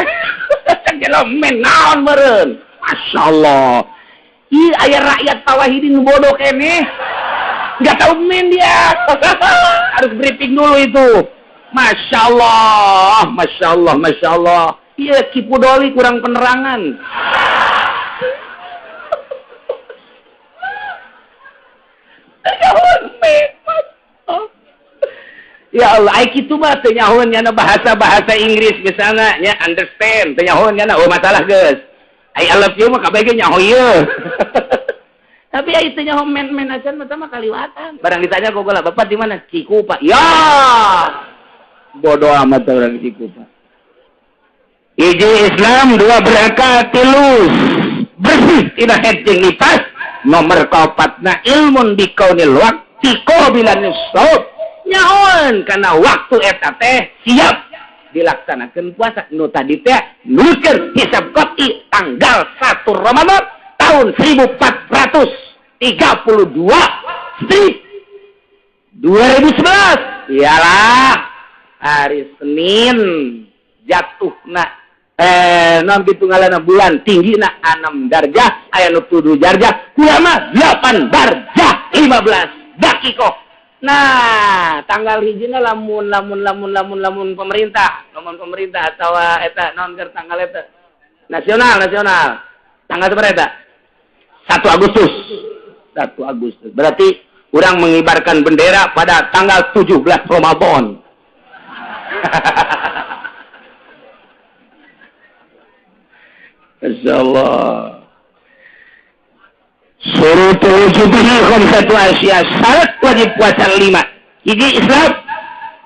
[SPEAKER 1] cek men naon meureun. Masya Allah. Ih, aya rakyat Pawahidin bodoh keneh. Enggak tahu men dia. Harus briefing dulu itu. Masya Allah, Masya Allah, Masya Allah. Iya, Kipudoli kurang penerangan. Ya Allah, ai kitu mah teu nyahoeun nyana bahasa-bahasa Inggris misalnya nya understand, teu nyahoeun nyana oh masalah geus. I love you mah kabeh ge nyaho ieu. Tapi ai teu nyaho men-men acan mah mah kaliwatan. Barang ditanya ku kula, "Bapak di mana?" "Cikupa." Ya. Bodoh amat orang Cikupa. Hiji Islam, 2 berakal, 3 bersih tina head jeung nipas, nomor kaopatna ilmun bikaunil waqti qabilan shaum. Nyahoeun kana waktu eta teh siap dilaksanakeun puasa. Nu tadi teh nulkeun hisab qat'i tanggal 1 Ramadan tahun 1432 strip 2011. Iyalah hari Senin jatuhna non hitunganna bulan tinggina 6 darjah aya nu 7 darjah kula mah 8 darjah 15 dakikoh. Nah, tanggal hijina lamun lamun lamun lamun lamun pemerintah, lamun pemerintah atawa eta naon keur tanggal eta? Nasional, nasional. Tanggal sabaraha eta? 1 Agustus. 1 Agustus. Berarti urang mengibarkan bendera pada tanggal 17 Ramadan. Insyaallah.
[SPEAKER 2] Surutu wujubihi khamsatu asya, syarat wajib puasa 5. Hiji Islam,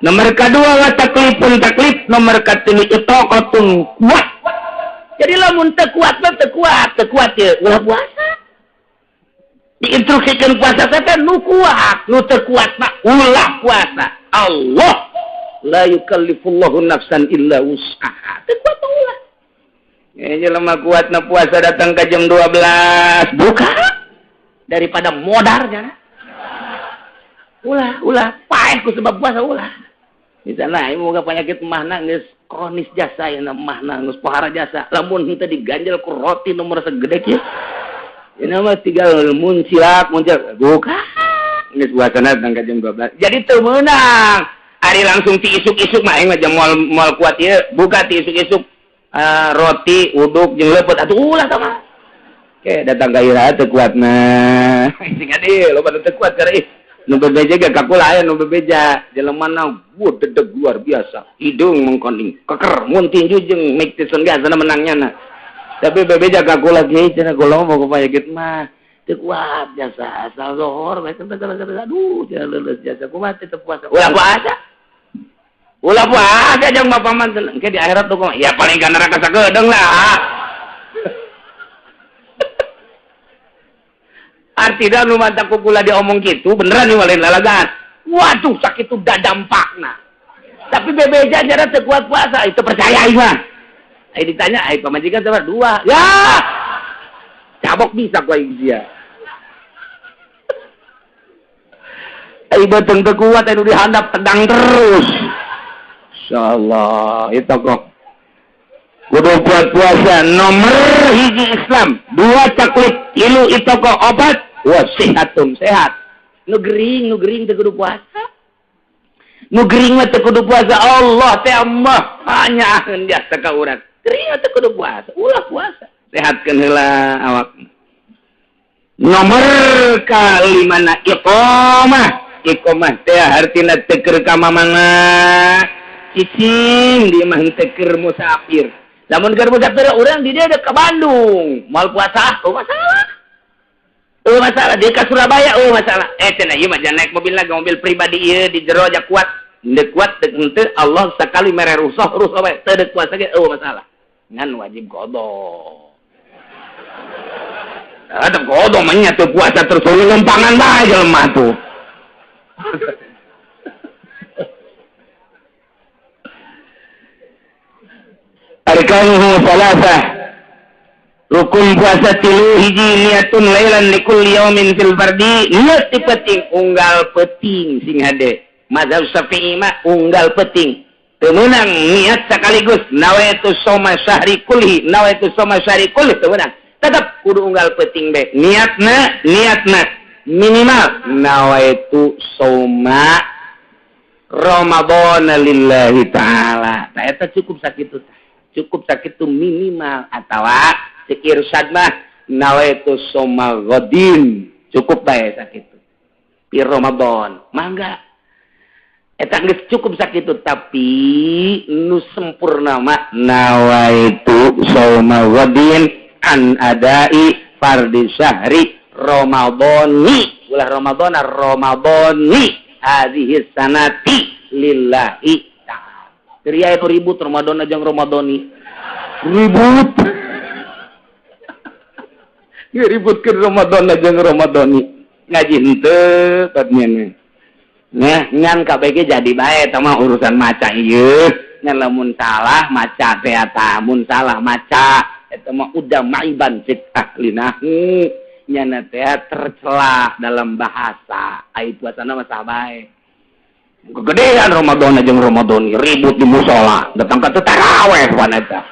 [SPEAKER 2] nomor kedua wa taklifun taklif, nomor katilu itaqatun kuat.
[SPEAKER 1] Jadi lamun teu kuat mah teu kuat, teu kuat ye ulah puasa. Diinstruksikan puasa teh nu kuat, nu teu kuat mah ulah puasa. Allah la yukallifullahu nafsan illa wus'aha. Teu kuat mah ulah.
[SPEAKER 2] Jelema kuat na puasa datang ke jam 12, buka
[SPEAKER 1] daripada modar jana. Ulah, ulah paeh ku sebab puasa ulah. Di sana ieu moga penyakit mahna geus kronis jasa ya mahna geus pohara jasa. Lamun henteu diganjel ku roti nomor segede kieu.
[SPEAKER 2] Ini mah tinggal muncilak, muncilak. Buka. Geus puasana datang ke jam 12. Jadi teu meunang. Ari langsung ti isuk-isuk mah aing mah jam moal kuat ieu, buka ti isuk-isuk. Roti, uduk, jeung leupeut atuh ulah tah mah. Oke, datang ka ira teu kuat mah. Sing adi loba nu teu kuat keur ih. Nu bebeja ge kakula aya nu bebeja. Jelemana wuh dedeg luar biasa. Hidung mengkoning, keker, mun tinju jeung Mike Tyson ge asana menangnya na. Tapi bebeja kakula ge cenah golong mah penyakit mah.
[SPEAKER 1] Teu kuat jasa asal zohor bae teu aduh cenah leuleus jasa kumaha teu puasa. Ulah puasa.
[SPEAKER 2] Ulah puasa jeung bapak mah engke di akhirat tuh ya paling ka neraka sagedeung lah. Artinya nu mantap kukula diomong gitu beneran nih walin lalagan.
[SPEAKER 1] Waduh sakit tuh dampakna. Tapi bebeja jara teu kuat puasa itu percaya aing mah.
[SPEAKER 2] Ai ditanya ai pamajikan sama dua. Ya. Cabok bisa ku aing sia. Ai beuteung teu kuat anu dihandap tendang terus. Insyaallah itu kok. Kudu kuat puasa nomor hiji Islam, 2 taklif, 3 itoko obat, wa sihatun sehat.
[SPEAKER 1] Nu gering teu kudu puasa. Nu gering mah teu kudu puasa. Allah teh mah hanya jasa ka urang. Gering teu kudu puasa, ulah puasa.
[SPEAKER 2] Sehatkeun heula awak. Nomor kalimana iqamah. Iqamah teh hartina teu keur ka mamana. Cicing di mah teu keur musafir.
[SPEAKER 1] Lamun keur musafir urang di dieu ka Bandung, moal puasa, oh masalah. Oh masalah dia ka Surabaya, oh masalah.
[SPEAKER 2] Cenah ieu mah jangan naik mobil lagi, mobil pribadi ieu di jero aja kuat. Henteu kuat teu henteu Allah sakali mere rusuh, rusuh bae teu deuk puasa ge oh masalah. Ngan wajib qada. Ada qada mah nya teu puasa terus lempangan bae jelema tuh. Arkanuhu salasah. Rukun puasa 3 hiji niatun lailan likulli yaumin fil fardi. Niat ti penting unggal penting sing hade. Mazhab Syafi'i mah unggal penting. Teu meunang niat sekaligus nawaitu shoma syahri kulli, nawaitu shoma syahri kulli teu meunang. Tetep kudu unggal penting bae. Niatna, niatna minimal nawaitu shoma Ramadan lillahi ta'ala. Tah eta cukup sakitu. Cukup sakit tuh minimal atawa cek irsyad mah nawaitu shoma ghadin cukup bae sakitu pi Ramadan mangga eta geus cukup sakitu tapi nu sempurna mah nawaitu shoma ghadin an adai fardi syahri Ramadhani ulah Ramadhana Ramadhani hadhihi sanati lillahi. Ria itu ribut Ramadan aja Ramadhani. Ribut. Ya ributkeun Ramadan aja Ramadhani. Ngaji henteu badnya. Nah, ngan kabeh jadi bae eta mah urusan maca ieu. Ngan lamun salah maca teh eta, mun salah maca eta mah udah maiban cek ahlinahu. Nyana teh tercelah dalam bahasa. Ai puasana mah sah bae. Kegedean Ramadan aja Ramadan ribut di musola datang ke taraweh wanita.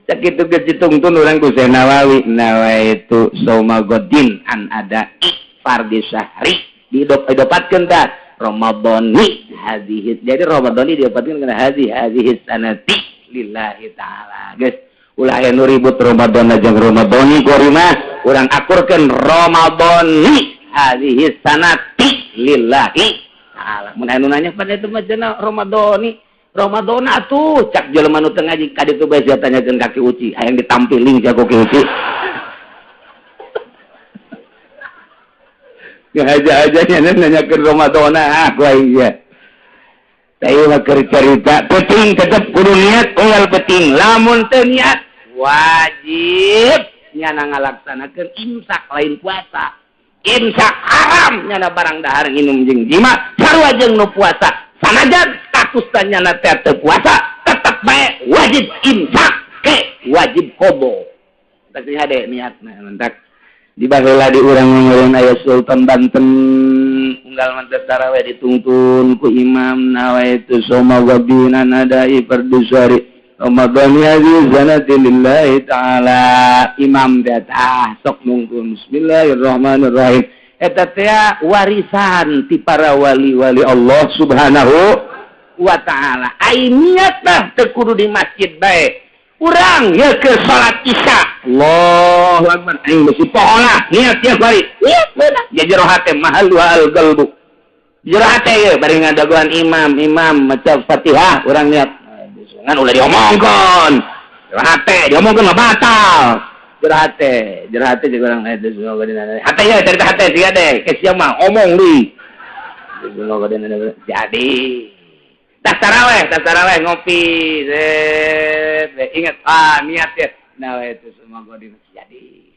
[SPEAKER 2] Sakitu geus ditungtun urang ku Syekh Nawawi nawaitu shauma ghadin an ada
[SPEAKER 1] fardi syahri didopatkeun tah Ramadhani hadhihi. Jadi Ramadhani diopatkeun kana hadhihi sanati lillahi ta'ala. Geus ulah aya nu ribut Ramadan jeung Ramadhani kuari mah urang akurkeun Ramadhani hadhihi sanati lillahi ta'ala. Mun aya nu nanya pada itu mah cenah Ramadhani Ramadan atuh cak jelema nu teu ngaji ka ditu bae sia tanyakeun ka Ki Uci hayang ditampiling jago Ki Uci. Ngahaja-hajanya nanyakeun Ramadan ah ku aing sia. Teh mah keur carita penting tetep kudu niat unggal penting lamun teu niat wajib nyana ngalaksanakeun imsak lain puasa. Imsak haram nyana barang dahar nginum jeung jima sarua jeung nu puasa. Sanajan status nyana teh teu puasa tetep bae wajib imsak ke wajib qobo. Tah hade niatna mentak di baheula di urang ngeureun aya Sultan Banten unggal mantep tarawih dituntun ku imam nawaitu soma wabina nadai fardhu syahri Ramadhani hadhihi sanati lillahi ta'ala. Imam teh tah sok nungtun bismillahirrahmanirrahim. Eta teh warisan ti para wali-wali Allah Subhanahu wa ta'ala. Ai niat tah teu kudu di masjid bae. Urang ya ke salat isya. Allahu akbar. Aing besi pohola niat ya bari. Niat beunang. Ya jero hate mahal wal qalbu. Jero hate ye bari ngadagoan imam, imam maca Fatihah urang niat. Ngan ulah diomongkeun. Jero hate diomongkeun mah batal. Jero hate jeung urang eta hate ye cerita hate sia deh, ke sia mah omong deui. Jadi tas taraweh ngopi, ingat ah niat ya, nah itu semua gua di jadi.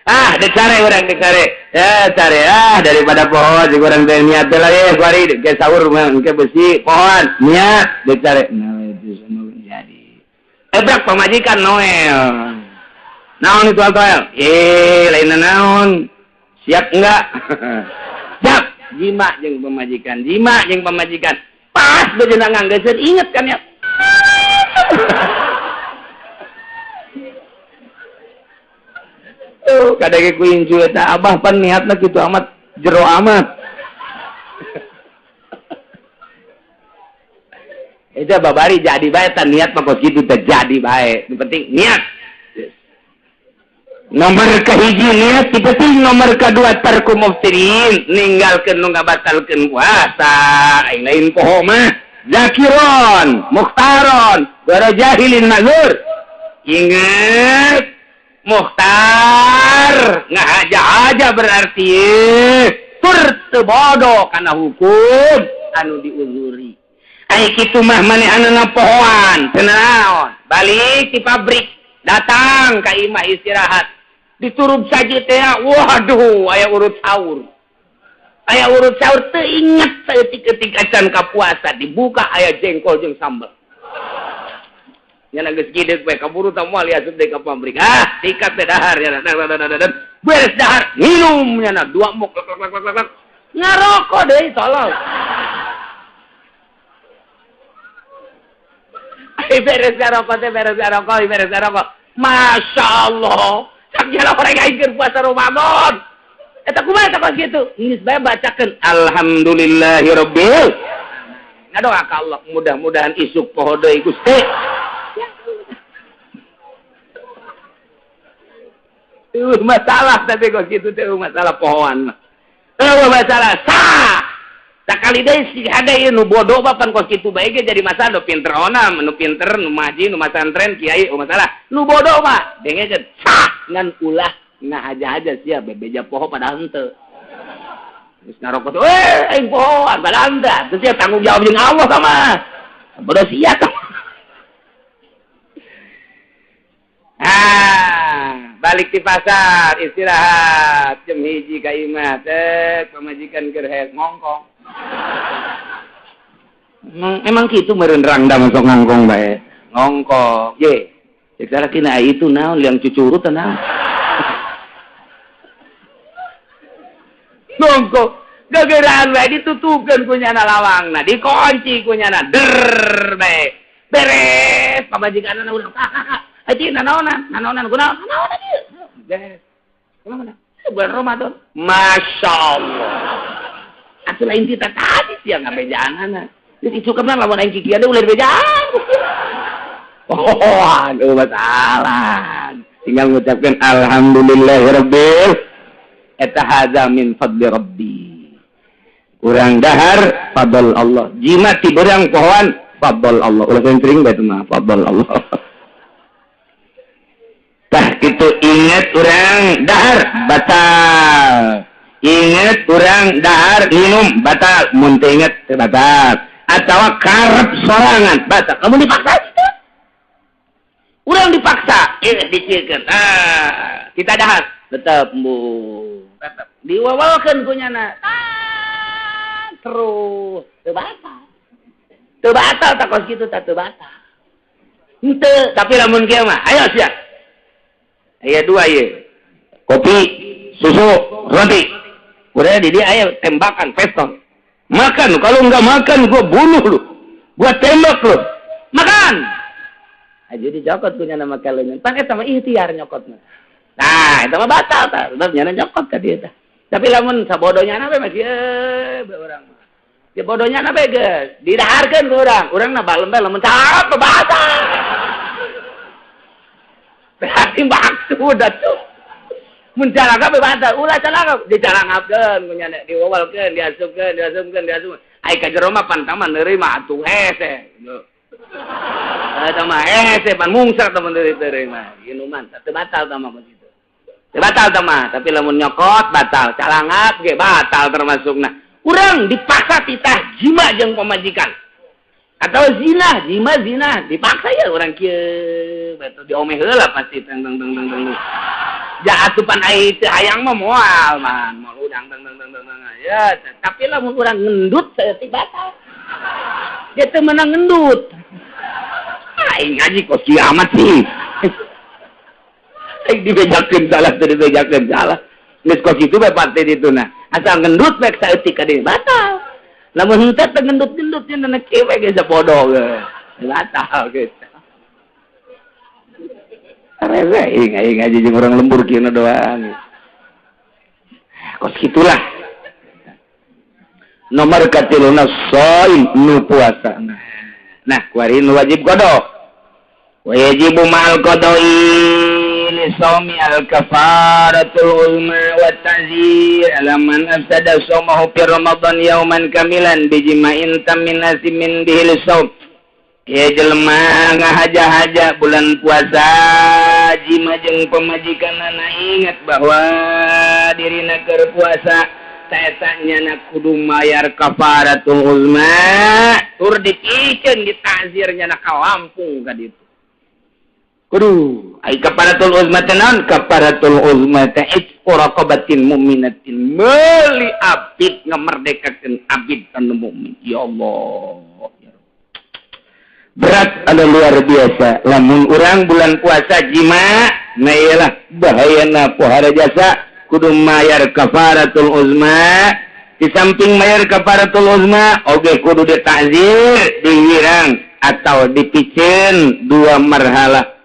[SPEAKER 1] Ah, dicare orang dicare, ya cari ah daripada pohon jika orang teh niat lagi, kuari ke sahur ke besi pohon niat dicare, nah itu semua jadi. Ebrak pamajikan Noel, naon itu Noel, lain naon, siap enggak? Siap, jima jeung pamajikan, jima jeung pamajikan. Pas bejenang nganggeuskeun inget kan ya. Tuh kadang ku incu eta abah pan niatna kitu amat jero amat. Eta babari jadi bae tan niat mah kos kitu teh jadi bae. Nu penting niat. Nomor kahiji niat, ti penting nomor kadua tarku muftirin, ninggalkeun nu ngabatalkeun puasa, aing lain poho mah. Zakiron, mukhtaron, gara jahilin mazur. Ingat, mukhtar ngahaja-haja berarti tur teu bodoh kana hukum anu diuzuri. Ai kitu mah manehanna pohoan, teu naon. Balik ti pabrik, datang ka imah istirahat. Diturub saja teh, waduh, aya urut sahur. Aya urut sahur teu inget saeutik-eutik acan ka puasa dibuka aya jengkol jeung sambel. Nya geus gideuk we kaburu tah moal asup deui ka pabrik. Ah, sikat teh dahar nya. Beres dahar, minum nya dua mok lak lak lak lak. Ngarokok deui tolol. Ai beres ngarokok teh beres ngarokok, beres ngarokok. Masya Allah. Cak jalan orang aing keur puasa Ramadan. Eta kumaha eta kos kitu? Geus bae bacakeun alhamdulillahirabbil. Ngadoa ka Allah mudah-mudahan isuk poho deui Gusti. Masalah tapi kos kitu teh masalah pohoan mah. Eueuh masalah sah. Sakali deui si hade ieu nu bodoh mah pan kos kitu bae ge jadi masalah nu pinter ona, nu pinter, nu maji, nu masantren, kiai, masalah. Nu bodoh mah dengekeun sah ngan ulah ngahaja-haja sia bebeja poho padahal henteu. Geus ngarokok teh, aing pohoan padahal henteu. Terus sia tanggung jawab jeung Allah sama. Bodoh sia tah. Ah, balik di pasar istirahat jam 1 ka imah teh pamajikan keur hees ngongkong. Emang kitu meureun rangda masuk ngongkong bae. Ngongkong. Ye. Cek sarakina itu naon liang cucurut naon. Ngongkong. Gegeraan bae ditutupkeun ku nyana lawangna, dikunci ku nyana der bae. Beres pamajikanna urang. Aji nanaonan, nanaonan kunaon? Nanaonan ieu. Beres. Kumaha? Bulan Ramadan. Masya Allah. Atuh lain kita tadi sih yang ngabejaanana. Jadi cukup lamun aing kikian ulah dibejaan. Oh, aduh masalah. Tinggal ngucapkan alhamdulillahirabbil eta hadza min fadli rabbi. Urang dahar fadl Allah. Jima ti beurang pohoan fadl Allah. Ulah sering bae mah fadl Allah. Tah kitu inget urang dahar batal. Inget urang dahar minum batal. Mun teu inget teu batal. Atawa karep sorangan batal. Kamu dipaksa gitu. Urang dipaksa, ini dicikeun. Ah, kita dahar tetep bu. Tetep diwawalkeun ku nyana. Ah, terus teu batal. Teu batal tak kos kitu tah teu batal. Henteu, tapi lamun kieu mah, ayo sia. Aya dua ieu. Kopi, susu, roti. Udah di dia aya tembakan pistol. Makan, kalau enggak makan gua bunuh lu. Gua tembak lu. Makan. Aja dicokot punya nama kalian. Pan eta mah ikhtiar nyokotna. Nah, eta mah batal tah. Sebab nyana nyokot ka dieu tah. Tapi lamun sabodonya na we masih urang mah. Ya bodohnya na we geus didaharkeun ku urang. Urang na balem bae lamun cap batal. Berarti maksud atuh. Mun calangap batal, ulah calangap dicalangapkeun ku nyana diwawalkeun, diasupkeun, diasupkeun, diasupkeun. Ai ka jero mah pan taman neureui atuh hese. Eta mah hese pan mungsar teman deui mah. Inuman teu batal tah mah kitu. Teu batal tah mah, tapi lamun nyokot batal, calangap ge batal termasukna. Urang dipaksa titah jima jeung pamajikan. Atau zina, jima zina, dipaksa ya urang kieu, betul diomeh heula pasti teng teng teng teng teng. Ja asupan ai teu hayang mah moal man, moal udang teng teng teng teng. Ya, tapi lamun urang ngendut saeutik batal. Dia teu meunang ngendut. Aing ngaji kok kiamat sih. Aing dibejakeun salah teu dibejakeun salah. Geus kos kitu bae parte ditu nah. Asal ngendut bae saeutik ka dieu batal. Lamun henteu teu ngendut-ngendut nya na kieu we geus bodoh ge. Batal geus. Rese aing aing ngaji jeung urang lembur kieu doang. Kos kitulah. Nomor katiluna shaim nu puasa. Nah, kuari nu wajib qada. Wa yajibu ma'al qada'i li shaumi al kafaratul uzma wa ta'zir ala man afsada shaumahu fi ramadan yauman kamilan bijima'in tamin asimin bihi li shaum. Ya jelema ngahaja-haja bulan puasa jima jeung pamajikanana ingat bahwa dirina keur puasa taeta nyana kudu mayar kafaratul uzma tur dipikeun ditazir nyana ka Lampung ka ditu. Kudu ai kafaratul uzma teh naon? Kafaratul uzma teh itqu raqabatin mu'minatin, meuli abid ngamerdekakeun abid anu mukmin. Ya Allah. Berat ada luar biasa. Lamun urang bulan puasa jima, nah iyalah bahayana pohara jasa kudu mayar kafaratul uzma. Di samping mayar kafaratul uzma, oge kudu ditazir, dihirang atau dipiceun dua marhalah.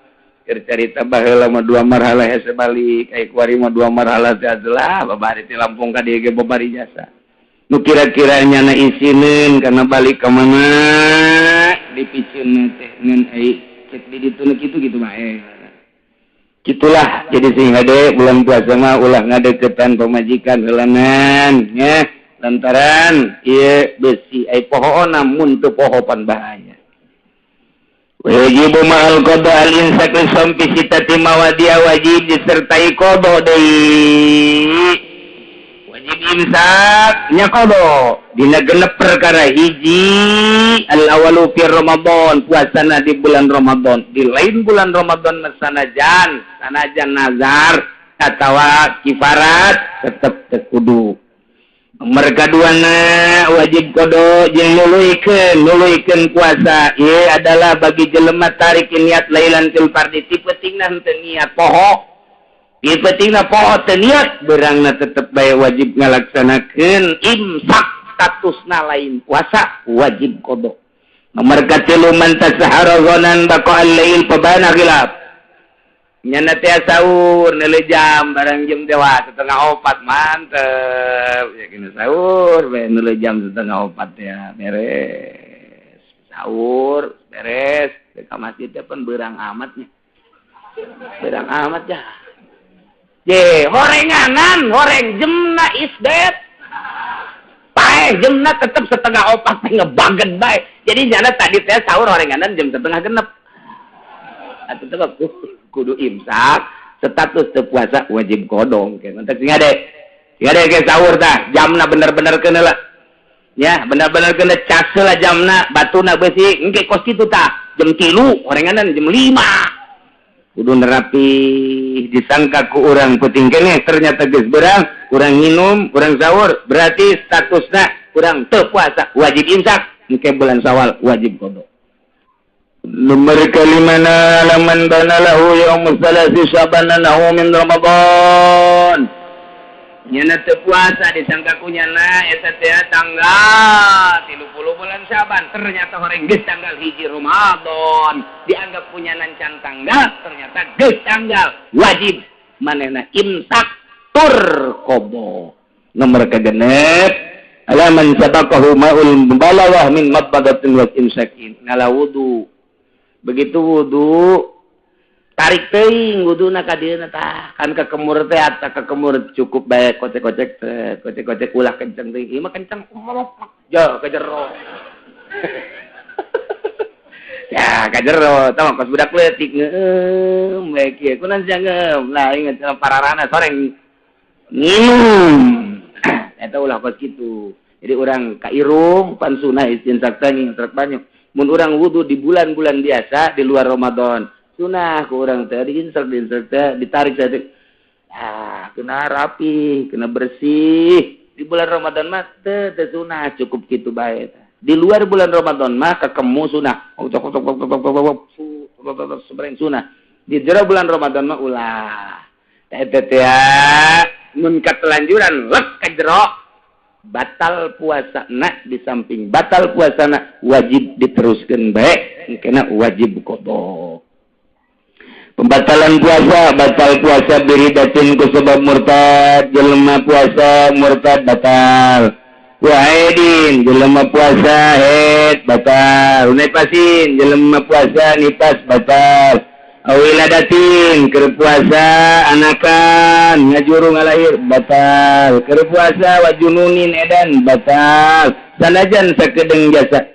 [SPEAKER 1] Keur carita baheula mah dua marhalah hese balik, ai kuari mah dua marhalah teh adalah babari ti Lampung ka dieu ge babari jasa. Nu kira-kira nyana isineun kana balik ka mana dipiceun teh ngan ai cek di ditu nu kitu kitu mah Kitulah jadi sing hade bulan puasa mah ulah ngadeukeutan pamajikan heulanan nya lantaran ieu besi ai pohoona mun teu poho pan bahaya. Wajib ma'al qada al insak li sampi sitati mawadia wajib disertai qada deui. Wajib imsak nya qada dina genep perkara hiji al awalu fi Ramadan puasana di bulan Ramadan di lain bulan Ramadan sanajan sanajan nazar atawa kifarat tetep teu kudu. Mereka duana wajib qada jeung nuluykeun puasa ieu adalah bagi jelema tarik niat lailan til fardi ti peutingna henteu niat poho. Ti peutingna poho teu niat beurangna tetep bae wajib ngalaksanakeun imsak statusna lain puasa wajib qada. Nomor katilu man tasahara ghanan baqa al-lail fabana khilaf. Nyana teh sahur neuleuh jam barang jam dewa 3:30 mantep. Ya kena sahur bae neuleuh jam 3:30 ya beres. Sahur beres ka masjid teh pan beurang amatnya. Beurang amat ya. Je, horenganan, horeng jemna isdet. Paeh jemna tetep 3:30 teh ngebaget bae. Jadi nyana tadi teh sahur horenganan jam 5:30. Atuh teh kudu imsak, status teu puasa wajib kodong. Mantap sing ade. Sing ade ke sahur tah, jamna bener-bener keuna lah. Ya, bener-bener keuna cas lah jamna, batuna beusi engke kos kitu tah. Jam 3 horenganan jam 5. Kudu nerapi disangka ku urang penting keneh ternyata geus berang, urang nginum, urang sahur, berarti statusna urang teu puasa, wajib imsak, engke bulan Syawal wajib qada.
[SPEAKER 2] Nomor kalimana laman bana lahu yaumul salasi syabana lahu min Ramadan.
[SPEAKER 1] Nyana teu puasa disangka ku nyana eta teh tanggal 30 bulan Syaban, ternyata horeng geus tanggal 1 Ramadan, dianggap punya can tanggal, ternyata geus tanggal wajib manehna imsak tur qada.
[SPEAKER 2] Nomor kagenep alaman sabaqahu ma'ul mubalawah min madbadatin wa imsakin
[SPEAKER 1] ngala wudu. Begitu wudu tarik teuing wuduna ka dieuna tah kan kekemur teh ata kekemur cukup bae kocek-kocek teh kocek-kocek ulah kenceng teuing ieu mah kenceng ja ka jero ya ka jero tah kos budak leutik ngeum bae kieu kunaon sia ngeum lah inget pararana soreng nginum eta ulah kos kitu. Jadi urang ka irung pan sunah istinsak teh ngintrek banyu mun urang wudu di bulan-bulan biasa di luar Ramadan sunah ku urang teh diinsek teh ditarik teh ah kena rapi kena bersih. Di bulan Ramadan mah teh sunah cukup kitu bae. Di luar bulan Ramadan mah kekemu sunah sebereng sunah. Di jero bulan Ramadan mah ulah teh teh mun katelanjuran lek ka jero batal puasa na, di samping batal puasa na wajib diteruskeun bae kena wajib qada.
[SPEAKER 2] Pembatalan puasa, batal puasa biridatin ku sebab murtad, jelema puasa murtad batal. Waidin jelema puasa haid batal. Nipasin jelema puasa nipas batal. Awiladatin keur puasa anakan ngajuru ngalahir batal. Keur puasa wajununin edan batal. Sanajan sakedeung jasa.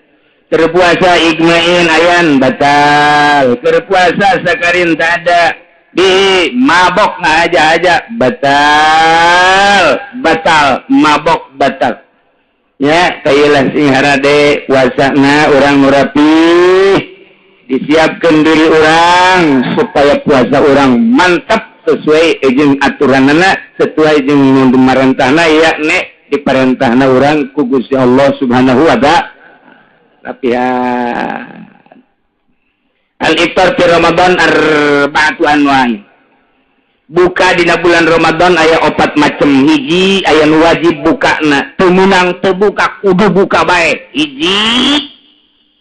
[SPEAKER 2] Terpuasa igmain ayan batal. Terpuasa sakarin tak ada di mabok aja-aja batal. Batal mabok batal. Ya kayelah sing harade puasana urang nu rapih, disiapkan diri urang supaya puasa urang mantap sesuai jeung aturanana, sesuai jeung pamarentahna, yakni diparentahna urang ku Gusti Allah Subhanahu wa taala.
[SPEAKER 1] Rapihan al-iftar fi Ramadan arba'atu anwa'i. Buka dina bulan Ramadan aya 4 macam. Hiji aya nu wajib bukana, teu meunang teu buka kudu buka bae. Hiji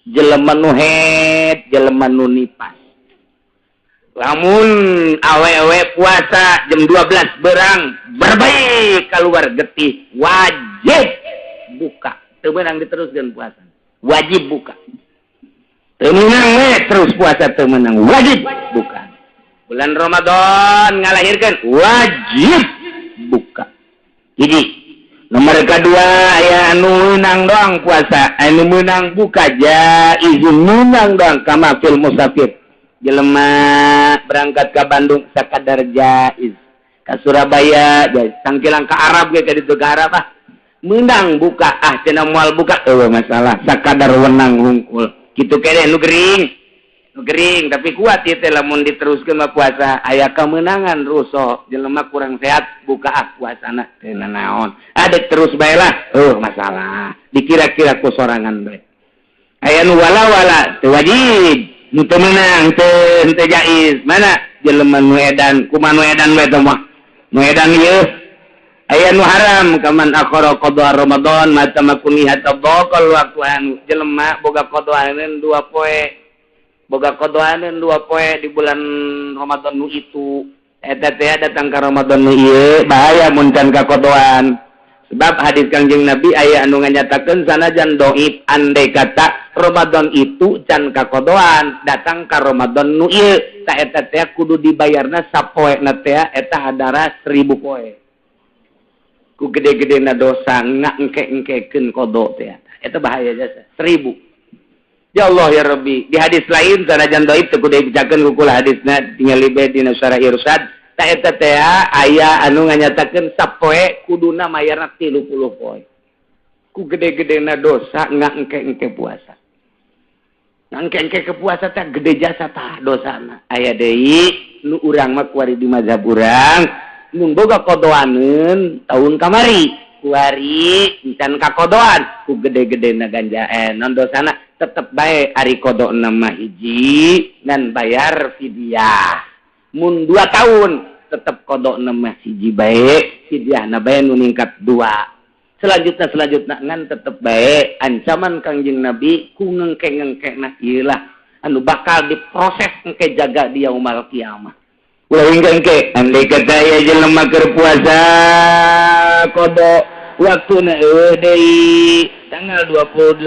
[SPEAKER 1] jelema nu haid, jelema nu nipas. Lamun awewe puasa jam 12 berang berbaik keluar getih wajib buka, teu meunang diteruskeun puasa. Wajib buka. Teu meunang we terus puasa teu meunang, wajib buka. Bulan Ramadan ngalahirkeun wajib buka. Jadi nomor kedua aya anu meunang doang puasa, anu meunang buka jaiz meunang doang kama fil musafir. Jelema berangkat ke Bandung sakadar jaiz. Ka Surabaya jaiz, tangkilang ka Arab ge ka ditu ka Arab ah. Menang buka ah cenah moal buka eueuh masalah sakadar wenang hungkul kitu keneh nu gering tapi kuat ieu teh lamun diteruskeun mah puasa aya kemenangan rusuh jelema kurang sehat buka ah puasana teu nanaon adek terus bae lah eueuh masalah dikira-kira ku sorangan bae aya nu wala-wala teu wajib nu teu meunang teu jaiz mana jelema nu edan kumaha nu edan we teh mah nu edan ieu aya nu haram kaman akhara qada Ramadan mata makuni hatta baqal waktu anu jelema boga qadaaneun 2 poe Boga kodoaneun 2 poe di bulan Ramadan nu itu. Eta teh datang ka Ramadan nu ieu bahaya mun can kakodoan. Sebab hadis Kangjeng Nabi aya anu nganyatakeun sanajan dhaif andai kata Ramadan itu can kakodoan datang ka Ramadan nu ieu ta eta teh kudu dibayarna sapoena teh eta hadara 1000 poe. Ku gede-gedena dosa ngangke-engkekeun kodo teh eta bahaya jasa 1000. Ya Allah ya Rabbi, di hadis lain sanajan dhaif teu kudu dibejakeun ku kula hadisna tingali bae dina Syarah Irsyad. Ta eta teh aya anu nganyatakeun sapoe kuduna mayarna 30 poe. Ku gede-gedena dosa ngangke-engke puasa. Ngangke-engke ke puasa teh gede jasa tah dosana. Aya deui nu urang mah kuari di mazhab urang nu boga kodoaneun tahun kamari kuari encan kakodoan ku gede-gedena ganja non dosana tetep bae ari kodona mah hiji dan bayar fidyah. Mun 2 tahun tetep kodok mah hiji bae fidyahna bae nu ningkat 2. Selanjutna ngan tetep bae ancaman Kangjeng Nabi ku ngengke-ngengkena ieu lah anu bakal diproses engke jaga di yaumul kiamah.
[SPEAKER 2] Ulah engke andai kata aya jelema keur puasa kodok waktuna eueuh deui tanggal 28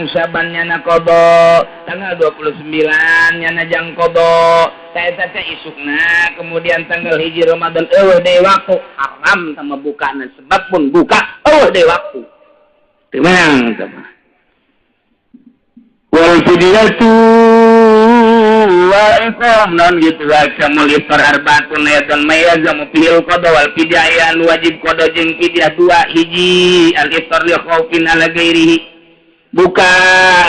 [SPEAKER 2] Syaban nyana kodok, tanggal 29 nyana jang kodok, eta teh isukna kemudian tanggal 1 Ramadan eueuh deui waktu haram sama bukana sebab pun buka eueuh deui waktu. Teu meunang teh mah. Wal fidyatu wa iqam non gitu wa iftar arbaatun ayatan mayazamu fil qada wal fidyah wajib qada jeung fidyah 2 hiji al iftar li khaufin ala ghairihi buka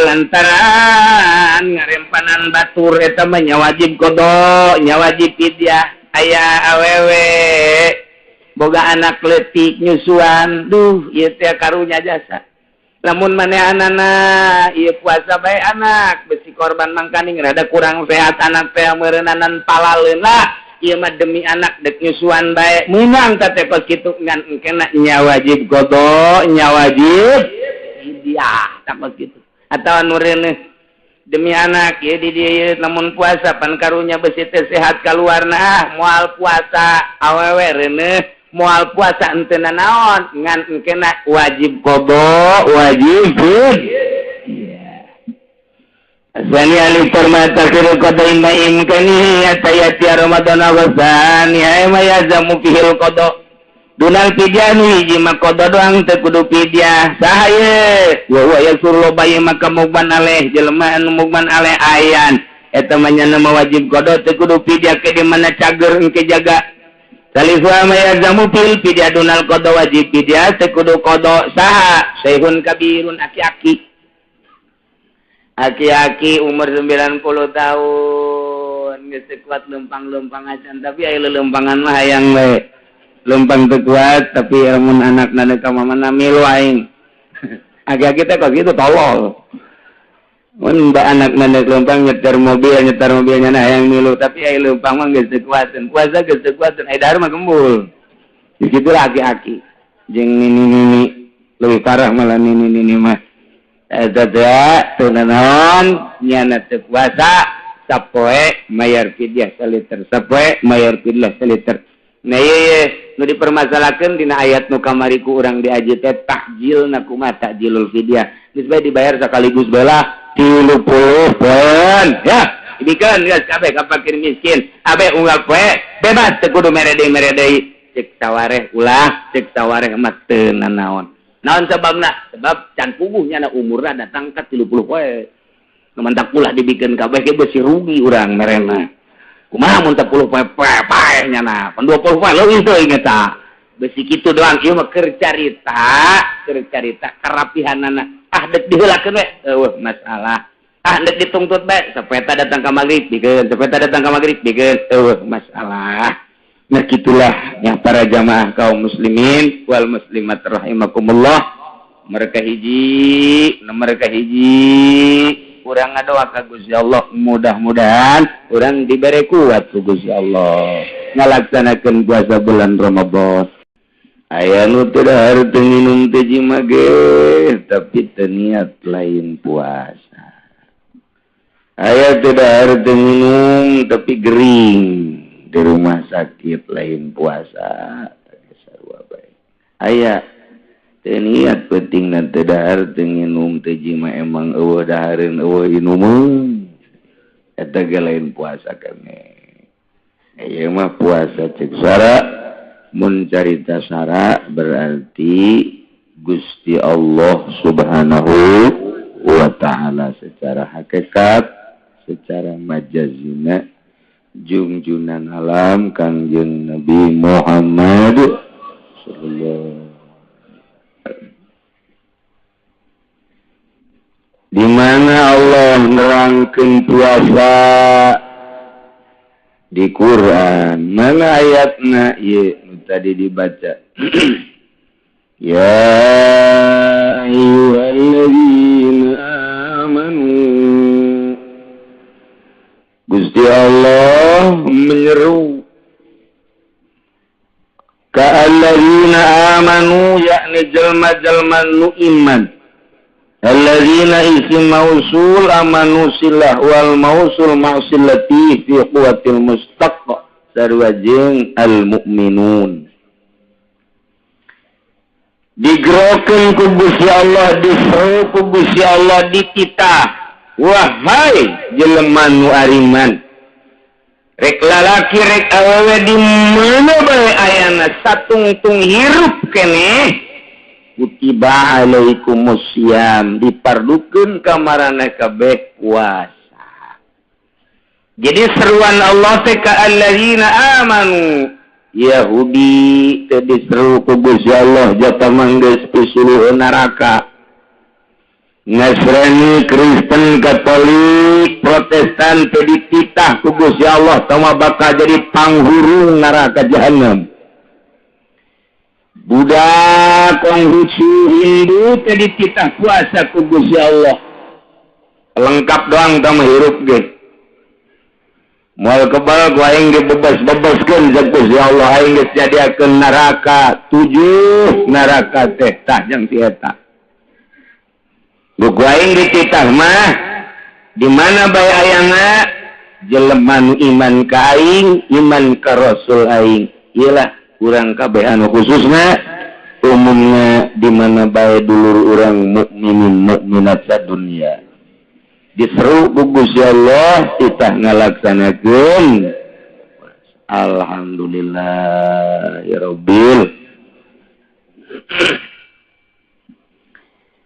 [SPEAKER 2] lantaran ngarempanan batur eta mah nya wajib qada nya wajib fidyah. Aya awewe boga anak leutik nyusuan duh ieu teh karunya jasa. Lamun manehanana ieu puasa bae anak besi korban mangkaning rada kurang sehat anak teh meureunnanan palaleun lah ieu mah demi anak dek nyusuan bae meunang teh kos kitu ngan engkena nya wajib qada nya wajib fidyah tah kos kitu atawa nu reuneuh demi anak ieu di dieu lamun puasa pan karunya besi teh sehat kaluarna ah moal puasa awewe reuneuh moal puasa henteu nanaon ngan engkena wajib qada wajib fidyah. Asani alif permata kira qada imma imkani atayati Ramadan awasani ay ma yazamu fihil qada dunal fidyah nu hiji mah qada doang teu kudu fidyah saha ye wa huwa yasurlu bayi maka mugman aleh jelema anu mugman aleh ayan eta mah nya mah wajib qada teu kudu fidyah ke di mana cager engke jaga. Salisu ma yazamu fil fidyah dunal qada wajib fidyah teu kudu qada saha syekhun kabirun aki-aki.
[SPEAKER 1] Aki-aki umur 90 tahun geus teu kuat leumpang-leumpang acan tapi aya leulempangan mah hayang we.
[SPEAKER 2] Leumpang teu kuat tapi lamun anakna deuk ka mamana milu aing. Aki-aki teh kos kitu tolol. Mun ba anakna deuk leumpang nyetir mobil nyana hayang milu tapi aya leumpang mah geus teu kuateun. Puasa geus teu kuateun, aya dahar mah gembul. Di kitu lah aki-aki jeung nini-nini leuwih parah malah nini-nini mah. Eta teh teu nanaon nyana teu puasa sapoe mayar fidyah saliter sapoe mayar fidyah saliter. Nah ieu nu dipermasalahkeun dina ayat nu kamari ku urang diaji teh takjilna kumaha takjilul fidyah. Geus bae dibayar sakaligus bae lah 30 poeun ya. Dibikeun geus kabeh ka fakir miskin. Abe unggal poe bebas teu kudu mere deui cek sawareh ulah cek sawareh mah teu nanaon. Naon sebabna? Sebab can puguh nyana umurna datang ka 30 poe. Nu mantak ulah dibikeun kabeh ge beusi rugi urang merena. Kumaha mun 10 poe paeh nyana? Pan 20 poe leuwih teuing eta. Beusi kitu doang ieu mah keur carita karapihanana. Ah dek diheulakeun we eueuh masalah. Ah dek ditungtut bae sapeta datang ka magrib bikeun, sapeta datang ka magrib bikeun eueuh masalah. Nah gitulah yang para jamaah kaum muslimin wal muslimat rahimakumullah. Mereka hiji, mereka hiji urang ngadoa ka Gusti Allah mudah-mudahan urang diberi kuat ku Gusti Allah ngalaksanakeun puasa bulan Ramadan. Aya nu teu dahar teu nginum teu jima ge tapi teu niat lain puasa. Aya teu dahar teu nginum tapi gering di rumah sakit lain puasa sarua bae. Aya teu niat pentingna teu dahar teu nginum teu jima emang eueuh dahareun eueuh inumeun eta ge lain puasa keneh. Ieu mah puasa cek sara mun carita sara berarti Gusti Allah Subhanahu wa ta'ala secara hakikat secara majazina jungjunan alam Kangjeng Nabi Muhammad sallallahu. Di mana Allah nerangkeun puasa di Quran, mana ayatna ieu nu tadi dibaca. Ya ayyuhalladzina amanu. Gusti Allah menyeru ka alladzina amanu yakni jalma-jalma nu iman. Alladzina isim mausul amanu silah wal mausul ma'silati fi quwwatil mustaq sarua jeung al mukminun. Digerokeun ku Gusti Allah, diseru ku Gusti Allah, dititah, wahai jelema nu ariman, rek lalaki rek awewe di mana bae ayana satungtung hirup keneh, kutiba alaikumusiyam, dipardukeun ka maraneh kabeh puasa. Jadi seruan Allah teh ka alladzina amanu, Yahudi teh diseru ku Gusti Allah jata manggeus pisuluh neraka. Nasrani, Kristen, Katolik, Protestan teh dititah ku Gusti Allah tama bakal jadi panghurung neraka jahanam. Buddha, Konghucu, Hindu teh dititah puasa ku Gusti Allah. Lengkap doang tama hirup ge. Moal kebal ku aing dibebas-bebaskeun jeung Gusti Allah, aing geus nyadiakeun neraka 7 neraka teh tah jeung si eta. Buku aing dititah mah di mana bae ayana jelema nu iman ka aing, iman ka Rasul aing. Iyalah urang kabeh anu khususna umumna di mana bae dulur urang mukminin mukminat sadunya. Diseru ku Gusti Allah titah ngalaksanakeun. Alhamdulillah ya Rabbil.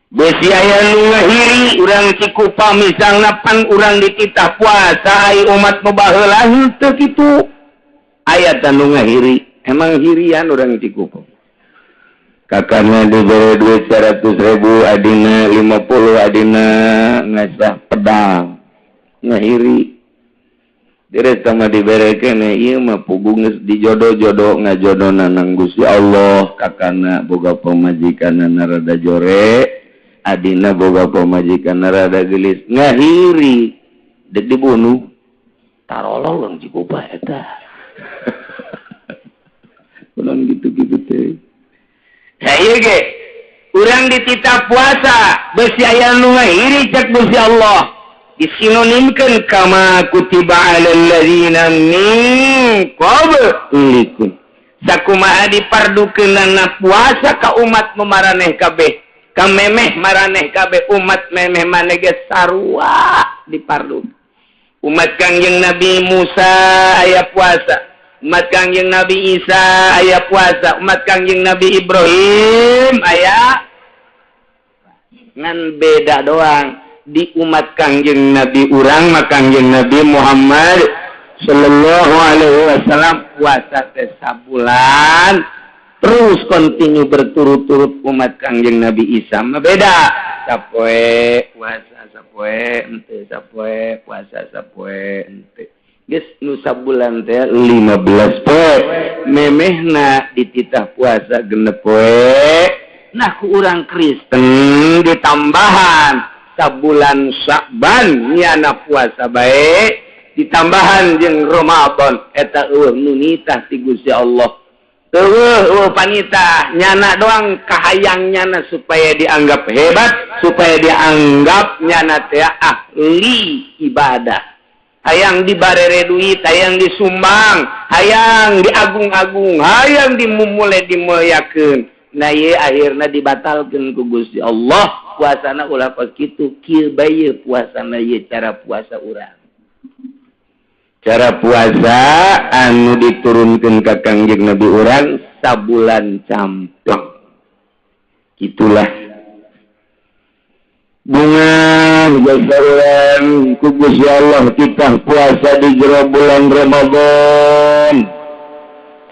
[SPEAKER 2] Besi aya nu ngahiri urang Cikupa misalna pan urang dititah puasa ai umat nu baheula henteu kitu. Aya tah nu ngahiri, emang hirian urang Cikupa. Kakaknya diberi duit 100.000, adina 50, adina ngasah pedang ngahiri. Dire sama diberi kene ieu mah puguh geus dijodoh-jodoh ngajodona nang Gusti Allah. Kakana boga pamajikanna rada jore, adina boga pamajikanna rada geulis, ngahiri dek dibunuh. Tarolol urang Cikupa eta. Urang gitu-gitu teh. Nah, ieu ge urang dititah puasa besi aya nu ngahiri cek Gusti Allah disinonimkeun kama kutiba alal ladzina min qablikum. Sakumaha dipardukeunana puasa ka umat nu maraneh kabeh, ka memeh maraneh kabeh, umat memeh maneh ge sarua dipardu. Umat Kangjeng Nabi Musa aya puasa, umat Kangjeng Nabi Isa aya puasa, umat Kangjeng Nabi Ibrahim aya, ngan beda doang di umat Kangjeng Nabi urang mah Kangjeng Nabi Muhammad sallallahu alaihi wasallam puasa teh sabulan terus kontinu berturut-turut. Umat Kangjeng Nabi Isa mah beda, sapoe puasa sapoe henteu, sapoe puasa sapoe henteu. Geus nu sabulan teh 15 poe, memehna dititah puasa 6 poe. Nah ku urang Kristen ditambahan sabulan Sya'ban nyana puasa bae, ditambahan jeung Ramadan eta eueuh nu nitah ti Gusti Allah.
[SPEAKER 1] Eueuh panita nyana doang kahayang nyana supaya dianggap hebat, supaya dianggap nyana teh ahli ibadah. Hayang dibarere duit, hayang disumbang, hayang diagung-agung, hayang dimumule dimuliakeun. Nah ieu akhirna dibatalkeun ku Gusti Allah. Puasana ulah kos kitu, kieu bae puasana ieu cara puasa urang. Cara puasa anu diturunkan ke Kangjeng Nabi urang sabulan campleng. Itulah bunga jasa urang ku Gusti Allah kita puasa di jero bulan Ramadan.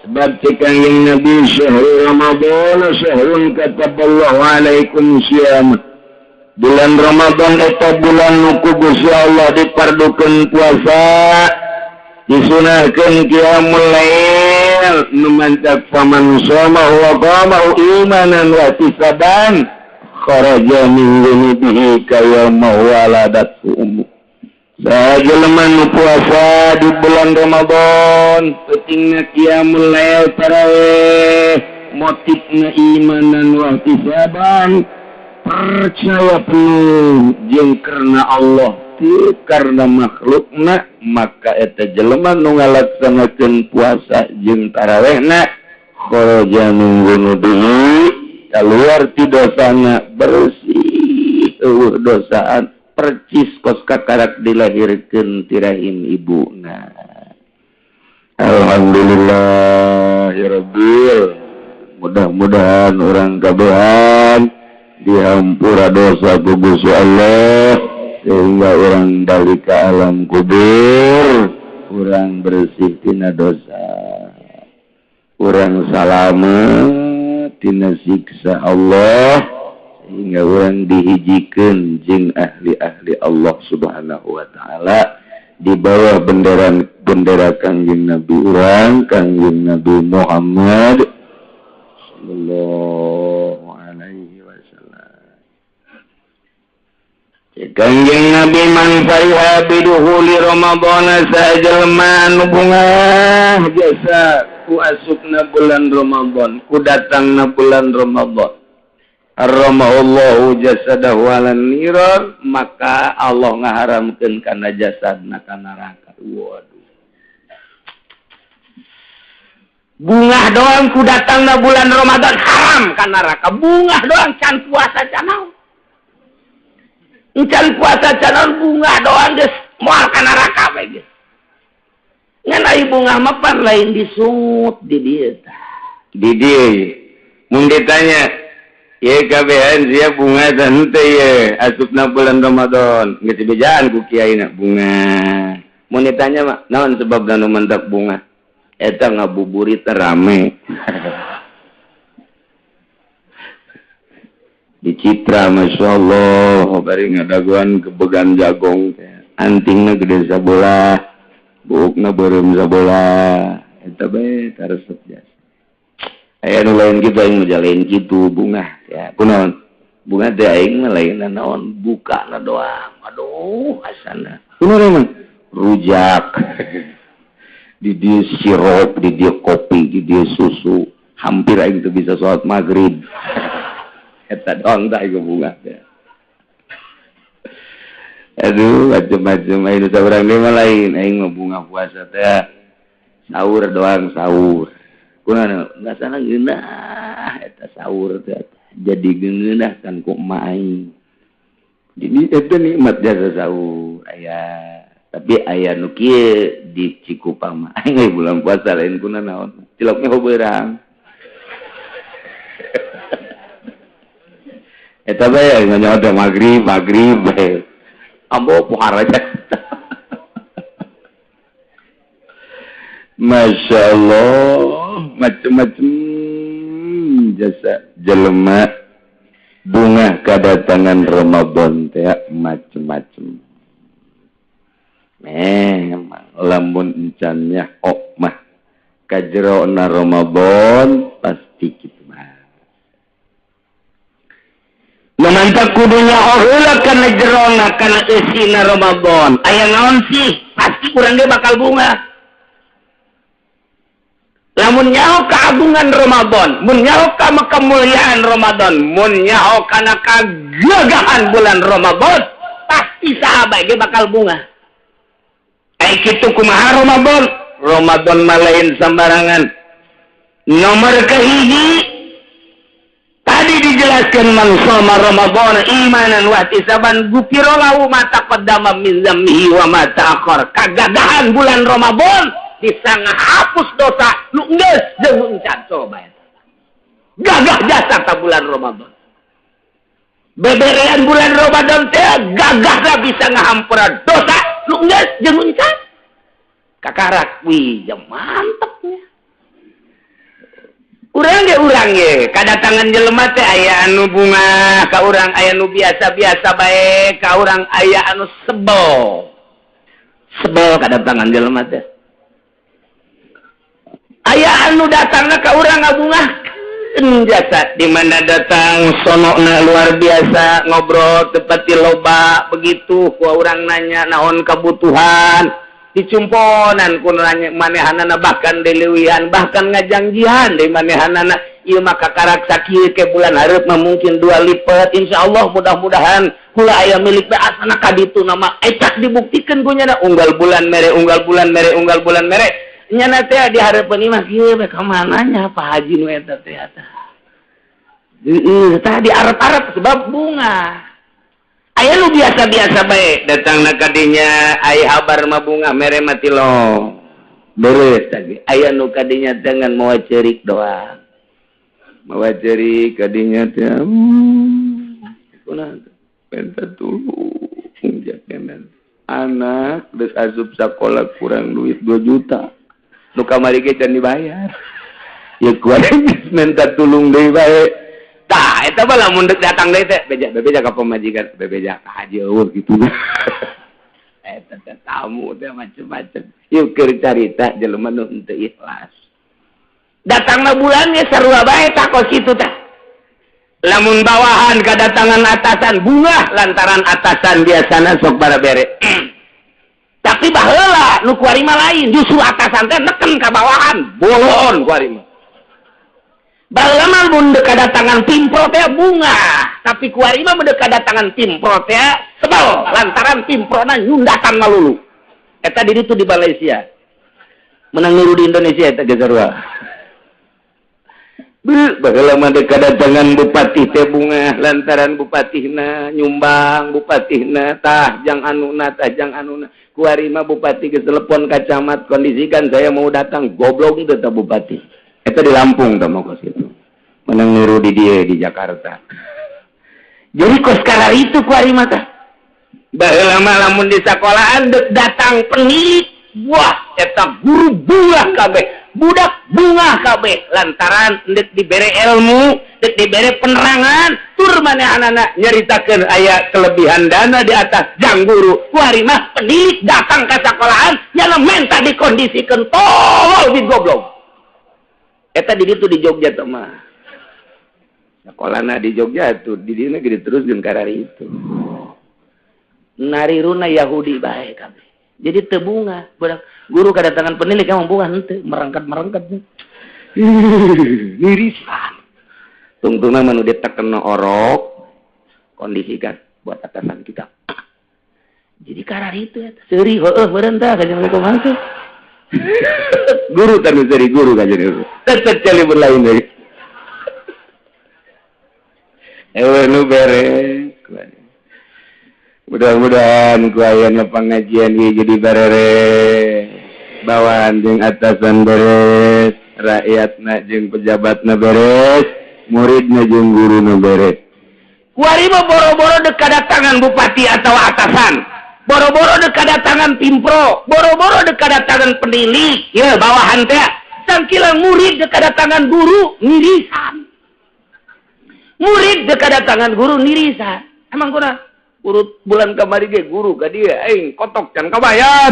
[SPEAKER 1] Sebab cek Kangjeng Nabi syahrul Ramadan syahrun kataballahu alaikum siyam. Bulan Ramadan eta bulan nu ku Gusti Allah dipardukeun puasa. Disunahkeun qiyamul lail nu mantap faman shoma wa qama imanan wa ihtisaban kharaja min dzunubihi kayawma waladatu ummu. Sajelema nu puasa di bulan Ramadan pentingna qiyamul lail tarawih motifna imanan wa ihtisaban percaya penuh jeung karena Allah karena makhlukna maka eta jelema nu ngalaksanakeun puasa jeung tarawehna kharaja min dzunubihi keluar ti dosana bersih eueuh dosaan percis kos kakarak dilahirkeun ti rahim ibuna. Alhamdulillahirabbil mudah-mudahan urang kabehan dihampura dosa ku Gusti Allah sehingga orang balik ke alam kubur orang bersih tina dosa, orang salamet tina siksa Allah sehingga orang dihijikeun jeung ahli-ahli Allah Subhanahu wa taala di bawah bendera Kangjeng Nabi urang Kangjeng Nabi Muhammad sallallahu alaihi wasallam. Kangjeng Nabi man fariha biduhuli Ramadhan sajelma anu bungah jasa ku asupna bulan Ramadan, ku datangna bulan Ramadan. Harramallahu jasadahu 'alan niran, maka Allah ngaharamkeun kana jasadna ka neraka. Waduh. Bungah doang ku datangna bulan Ramadan haram ka neraka. Bungah doang can puasa can naon. Encan puasa canon bunga doang geus moal ka neraka we geus. Ngan ai bunga mah pan lain disungut di dieu tah. Di dieu mun ditanya, "Ye kabehan sia bunga tah henteu ye asupna bulan Ramadan." Geus dibejaan ku kiaina bunga. Mun ditanya mah, naon sebabna nu mendak bunga? Eta ngabuburit rame. Di Citra Masya Allah bari ngadaguan kebegan jagong antingna gede sabola buukna beureum sabola eta bae taresep jasa aya nu lain kitu aing mah lain kitu bunga ya kunaon bunga teh aing mah lain naon bukana doang aduh asana kunaon emang rujak di dieu sirup di dieu kopi di dieu susu hampir aing teu bisa salat maghrib. Eta doang dah ieu bunga teh. Aduh, macam-macam aing saurang deui mah lain, aing mah bunga puasa teh sahur doang sahur. Kunaon ngasana ngeunah eta sahur teh. Jadi ngeunah kan ku emak aing. Jadi eta nikmat jasa sahur aya. Tapi aya nu kieu di Cikupang mah aing bulan puasa lain kuna naon. Ciloknya hobeurang. Eta bae nganyawa teh magrib, magrib bae. Ambo pohar aja. Masya Allah, macem-macem jasa jelema bunga kedatangan Ramadan teh macem-macem. Memang lamun encannya ok mah kajerona Ramadan pasti kitu. Memantap kudunya heula kana jerona kana eusina Ramadan. Aya naon sih? Pasti urang ge bakal bunga.
[SPEAKER 2] Lamun nyaho keagungan Ramadan, mun nyaho ka kemuliaan Ramadan, mun nyaho kana kagagahan bulan Ramadan, pasti sahabat ge bakal bunga. Ai kitu kumaha Ramadan? Ramadan mah lain sembarangan. Nomor kahiji tadi dijelaskan man shoma Ramadan imanan wa ihtisaban ghufira lahu ma taqaddama min dzambihi wa ma ta'akhkhar. Kagagahan bulan Ramadan bisa ngahapus dosa nu geus jeung nu encan, coba eta. Gagah jasa ka bulan Ramadan. Beberean bulan Ramadan teh gagahna bisa ngahampura dosa nu geus jeung nu encan. Kakarak wih ya mantepnya. Urang ge kadatangan jelema teh aya anu bunga ka urang, aya nu biasa-biasa bae ka urang, aya anu sebel. Sebel kadatangan jelema teh. Aya anu datangna ka urang ngabungahkeun jasa, di mana datang sonokna luar biasa, ngobrol tepati loba, begitu ku urang nanya naon kebutuhan dicumponan ku nanya manehanana, bahkan dileuwihan, bahkan ngajangjihan di manehanana, ieu mah kakarak sakieu ke bulan hareup mah mungkin dua lipat, insyaallah mudah-mudahan kula aya milik bae asana ka ditu nama ecak dibuktikeun ku nyana unggal bulan mere, unggal bulan mere, unggal bulan mere. Nyana teh di hareupeun imah kieu bae ka mana nya Pak Haji nu eta teh eta. Heeh, tah di arep-arep sebab bunga. Aya nu biasa-biasa bae datangna ka dinya aya habar mah bunga mere mah tilong. Beres tadi. Aya nu ka dinya dengan mawa ceurik doang. Mawa ceurik ka dinya teh. Kunaon? Minta tulung jakenan. Anak geus asup sakola kurang duit 2 juta. Nu kamari ge can dibayar. Ya kuari minta tulung deui bae. Tah eta mah lamun deuk datang deui teh beja bebeja ka pamajikan, bebeja ka haji eueuh kitu. Eta teh tamu teh macem-macem. Yeuh keur carita jelema nu henteu ikhlas. Datangna bulan ge sarua bae tah kos kitu tah. Lamun bawahan kedatangan atasan bunga lantaran atasan biasana sok barabere. Tapi baheula nu kuari mah lain, justru atasan teh neken ka bawahan, bolon kuari mah. Baheula mah mun deuk kadatangan pimpro teh bunga, tapi kuari mah mun deuk kadatangan pimpro teh sebel lantaran pimprona nyundatan malulu. Eta di ditu di Malaysia. Menang niru di Indonesia eta ge sarua. Baheula mah deuk kadatangan bupati teh bunga lantaran bupatihna nyumbang, bupatihna tah jang anuna, tah jang anuna. Kuari mah bupati geus telepon ka camat, kondisikan saya mau datang, goblok teh tah bupati. Eta di Lampung tah mah kos kitu. Menang niru di dieu di Jakarta. Jadi kos karar itu kuari mah tah. Baheula mah lamun di sekolahan deuk datang penilik, wah eta guru bunga kabeh, budak bunga kabeh lantaran deuk dibere ilmu, deuk dibere penerangan, tur manehanana nyaritakeun aya kelebihan dana di atas jang guru. Kuari mah penilik datang ka sekolahan nyana menta dikondisikeun tolol di goblok. Eta di ditu di Jogja teh mah. Sekolahna di Jogja tuh di dieu ge diteruskeun karari itu. Nariruna Yahudi bae kabeh. Jadi teu bunga, budak guru kedatangan penilik emang bunga henteu, merangkat-merangkat. Nirisan. Tungtungna mah nu ditekena orok, kondisikan buat atasan kita. Jadi karar itu eta. Seuri heueuh meureun tah kajian kumaha teh. Guru teh nu seuri guru kajian itu. Tetep celi berlain deui. Ewe nu beres. Mudah-mudahan ku ayana pengajian ieu jadi beres. Bawahan jeung atasan beres, rakyatna jeung pejabatna beres, muridna jeung guruna beres. Kuari mah boro-boro deuk kadatangan bupati atau atasan, boro-boro deuk kadatangan pimpro, boro-boro deuk kadatangan penilik, ya bawahan teh sangkilang murid deuk kadatangan guru nirisan. Murid deuk kadatangan guru nirisan. Emang kuna urut bulan kamari ge guru ka dieu aing kotok can kabayar.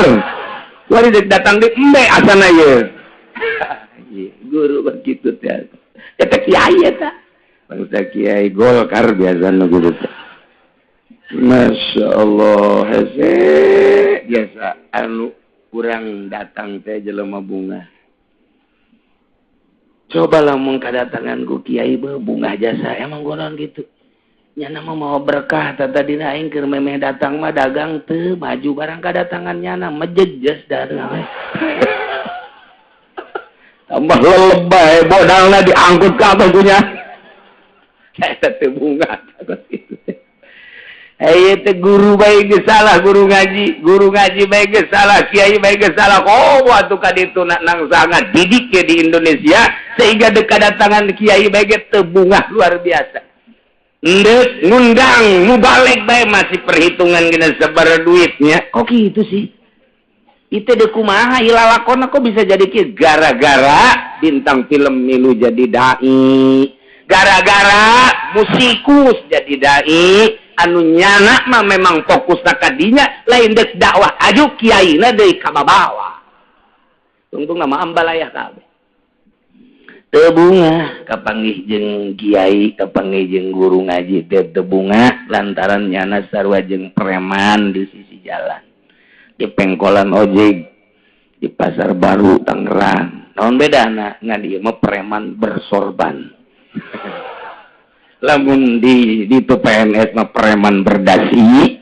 [SPEAKER 2] Kuari deuk datang di embe asana ieu. Guru begitu teh. Eta kiai eta. Bangsa kiai Golkar biasana gitu teh. Masya Allah, hese biasa anu kurang datang teh jelema bunga.
[SPEAKER 1] Coba lamun kadatangan ku kiai bungah jasa emang gonon gitu. Nyana mah mau berkah tata dina aing keur memeh datang mah dagang teu maju barang kadatangan nyana mejejes dagang.
[SPEAKER 2] Tambah lelebay bodalna diangkut ka apa punya.
[SPEAKER 1] Eta teh bungah gitu. Eh teh guru bae geus salah guru ngaji bae geus salah kiai bae geus salah. Oh atuh ka ditu nang sangat didik ke di Indonesia sehingga kadatangan kiai bae ge teu bungah luar biasa. Ndek ngundang mubalek bae masih perhitungan gina sabar duitnya. Kok gitu sih? Itu de kumaha ilalakona kok bisa jadi kieu gara-gara bintang film milu jadi dai, gara-gara musikus jadi dai. Anu nyana mah memang fokus kadinya lain dek dakwah aju kiaina deui ka babawa. Tungtung nama ambalayah kabeh. Teu bungah kapanggih jeung kiai, kapanggih jeung guru ngaji teh teu bungah lantaran nyana sarua jeung preman di sisi jalan. Di pengkolan ojek di Pasar Baru Tangerang. Naon bedana? Ngan ieu mah preman bersorban. Lamun di itu PNS mah preman berdasi,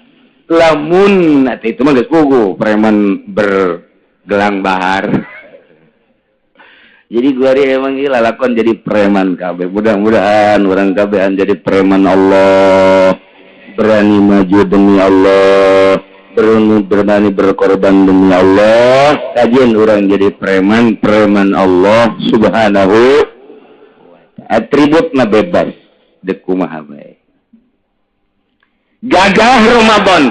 [SPEAKER 1] lamun nanti itu mah geus puguh preman bergelang bahar. Jadi gua ari emang ieu lalakon jadi preman kabeh. Mudah-mudahan urang kabehan jadi preman Allah, berani maju demi Allah, berani berkorban demi Allah. Kajian orang jadi preman, preman Allah Subhanahu wa ta'ala. Atributna bebas dek kumaha bae. Gagah Ramadan.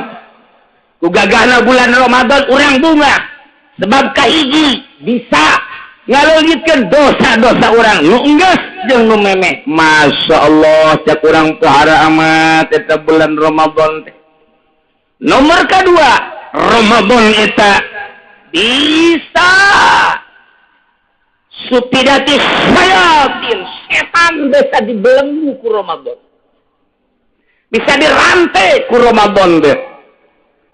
[SPEAKER 1] Ku gagahna bulan Ramadan urang bunga. Sebab kahiji bisa ngaleungitkeun dosa-dosa urang nu enggeus jeung nu memeh. Masya Allah cek urang pohara amat eta bulan Ramadan teh. Nomor kedua, Ramadan eta bisa supidati sayatin, setan bisa dibelenggu ku Ramadan, bisa dirantai ku Ramadan deh.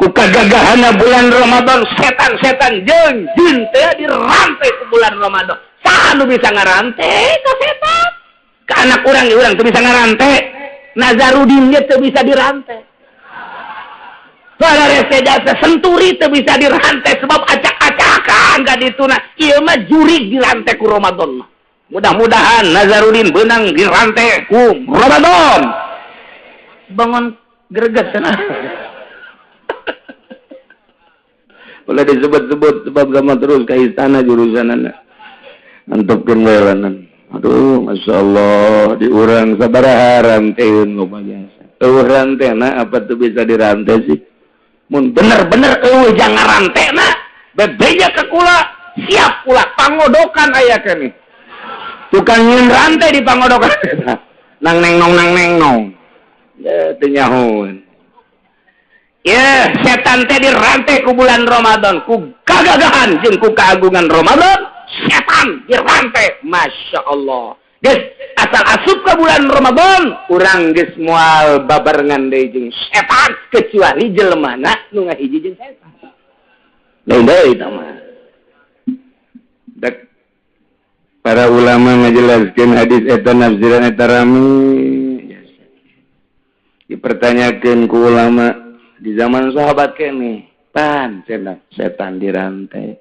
[SPEAKER 1] Ku kagagahana bulan Ramadan setan-setan jeung jin teh dirantai ku bulan Ramadan. Saha nu bisa ngarantai ka setan? Ka anak urang ge urang teu bisa ngarantai. Nazarudin ge teu bisa dirantai. Para jasa senturi teu bisa dirantai sebab acak-acakan ka dituna. Ieu mah jurig dirantai ku Ramadan. Mudah-mudahan Nazarudin beunang dirantai ku Ramadan. Bangun greget cenah. Boleh disebut-sebut sebab sama terus ke istana jurusanana. Antepkeun we lanan. Aduh, masyaallah diurang sabaraha ranteun loba jasa. Eueuh rantena apa tuh bisa dirantai sih? Mun bener-bener eueuh jangan rantena, bebeja ke kula, siap kula pangodokan aya keneh. Tukang nyeun rantai di pangodokan. Nang neng nong nang neng nong. Ya teu nyahoeun. Ya, setan teh dirantai ku bulan Ramadan, ku kagagahan jeung ku keagungan Ramadan, setan dirantai. Masya Allah. Geus asal asup ke bulan Ramadan, urang geus moal babarengan deui jeung setan kecuali jelemana nu ngahiji jeung setan. Lain deui eta mah.
[SPEAKER 2] Dek para ulama ngajelaskeun hadis eta nafsiran eta rame. Dipertanyakeun ku ulama di zaman sahabat kene, pan cenah setan dirantai.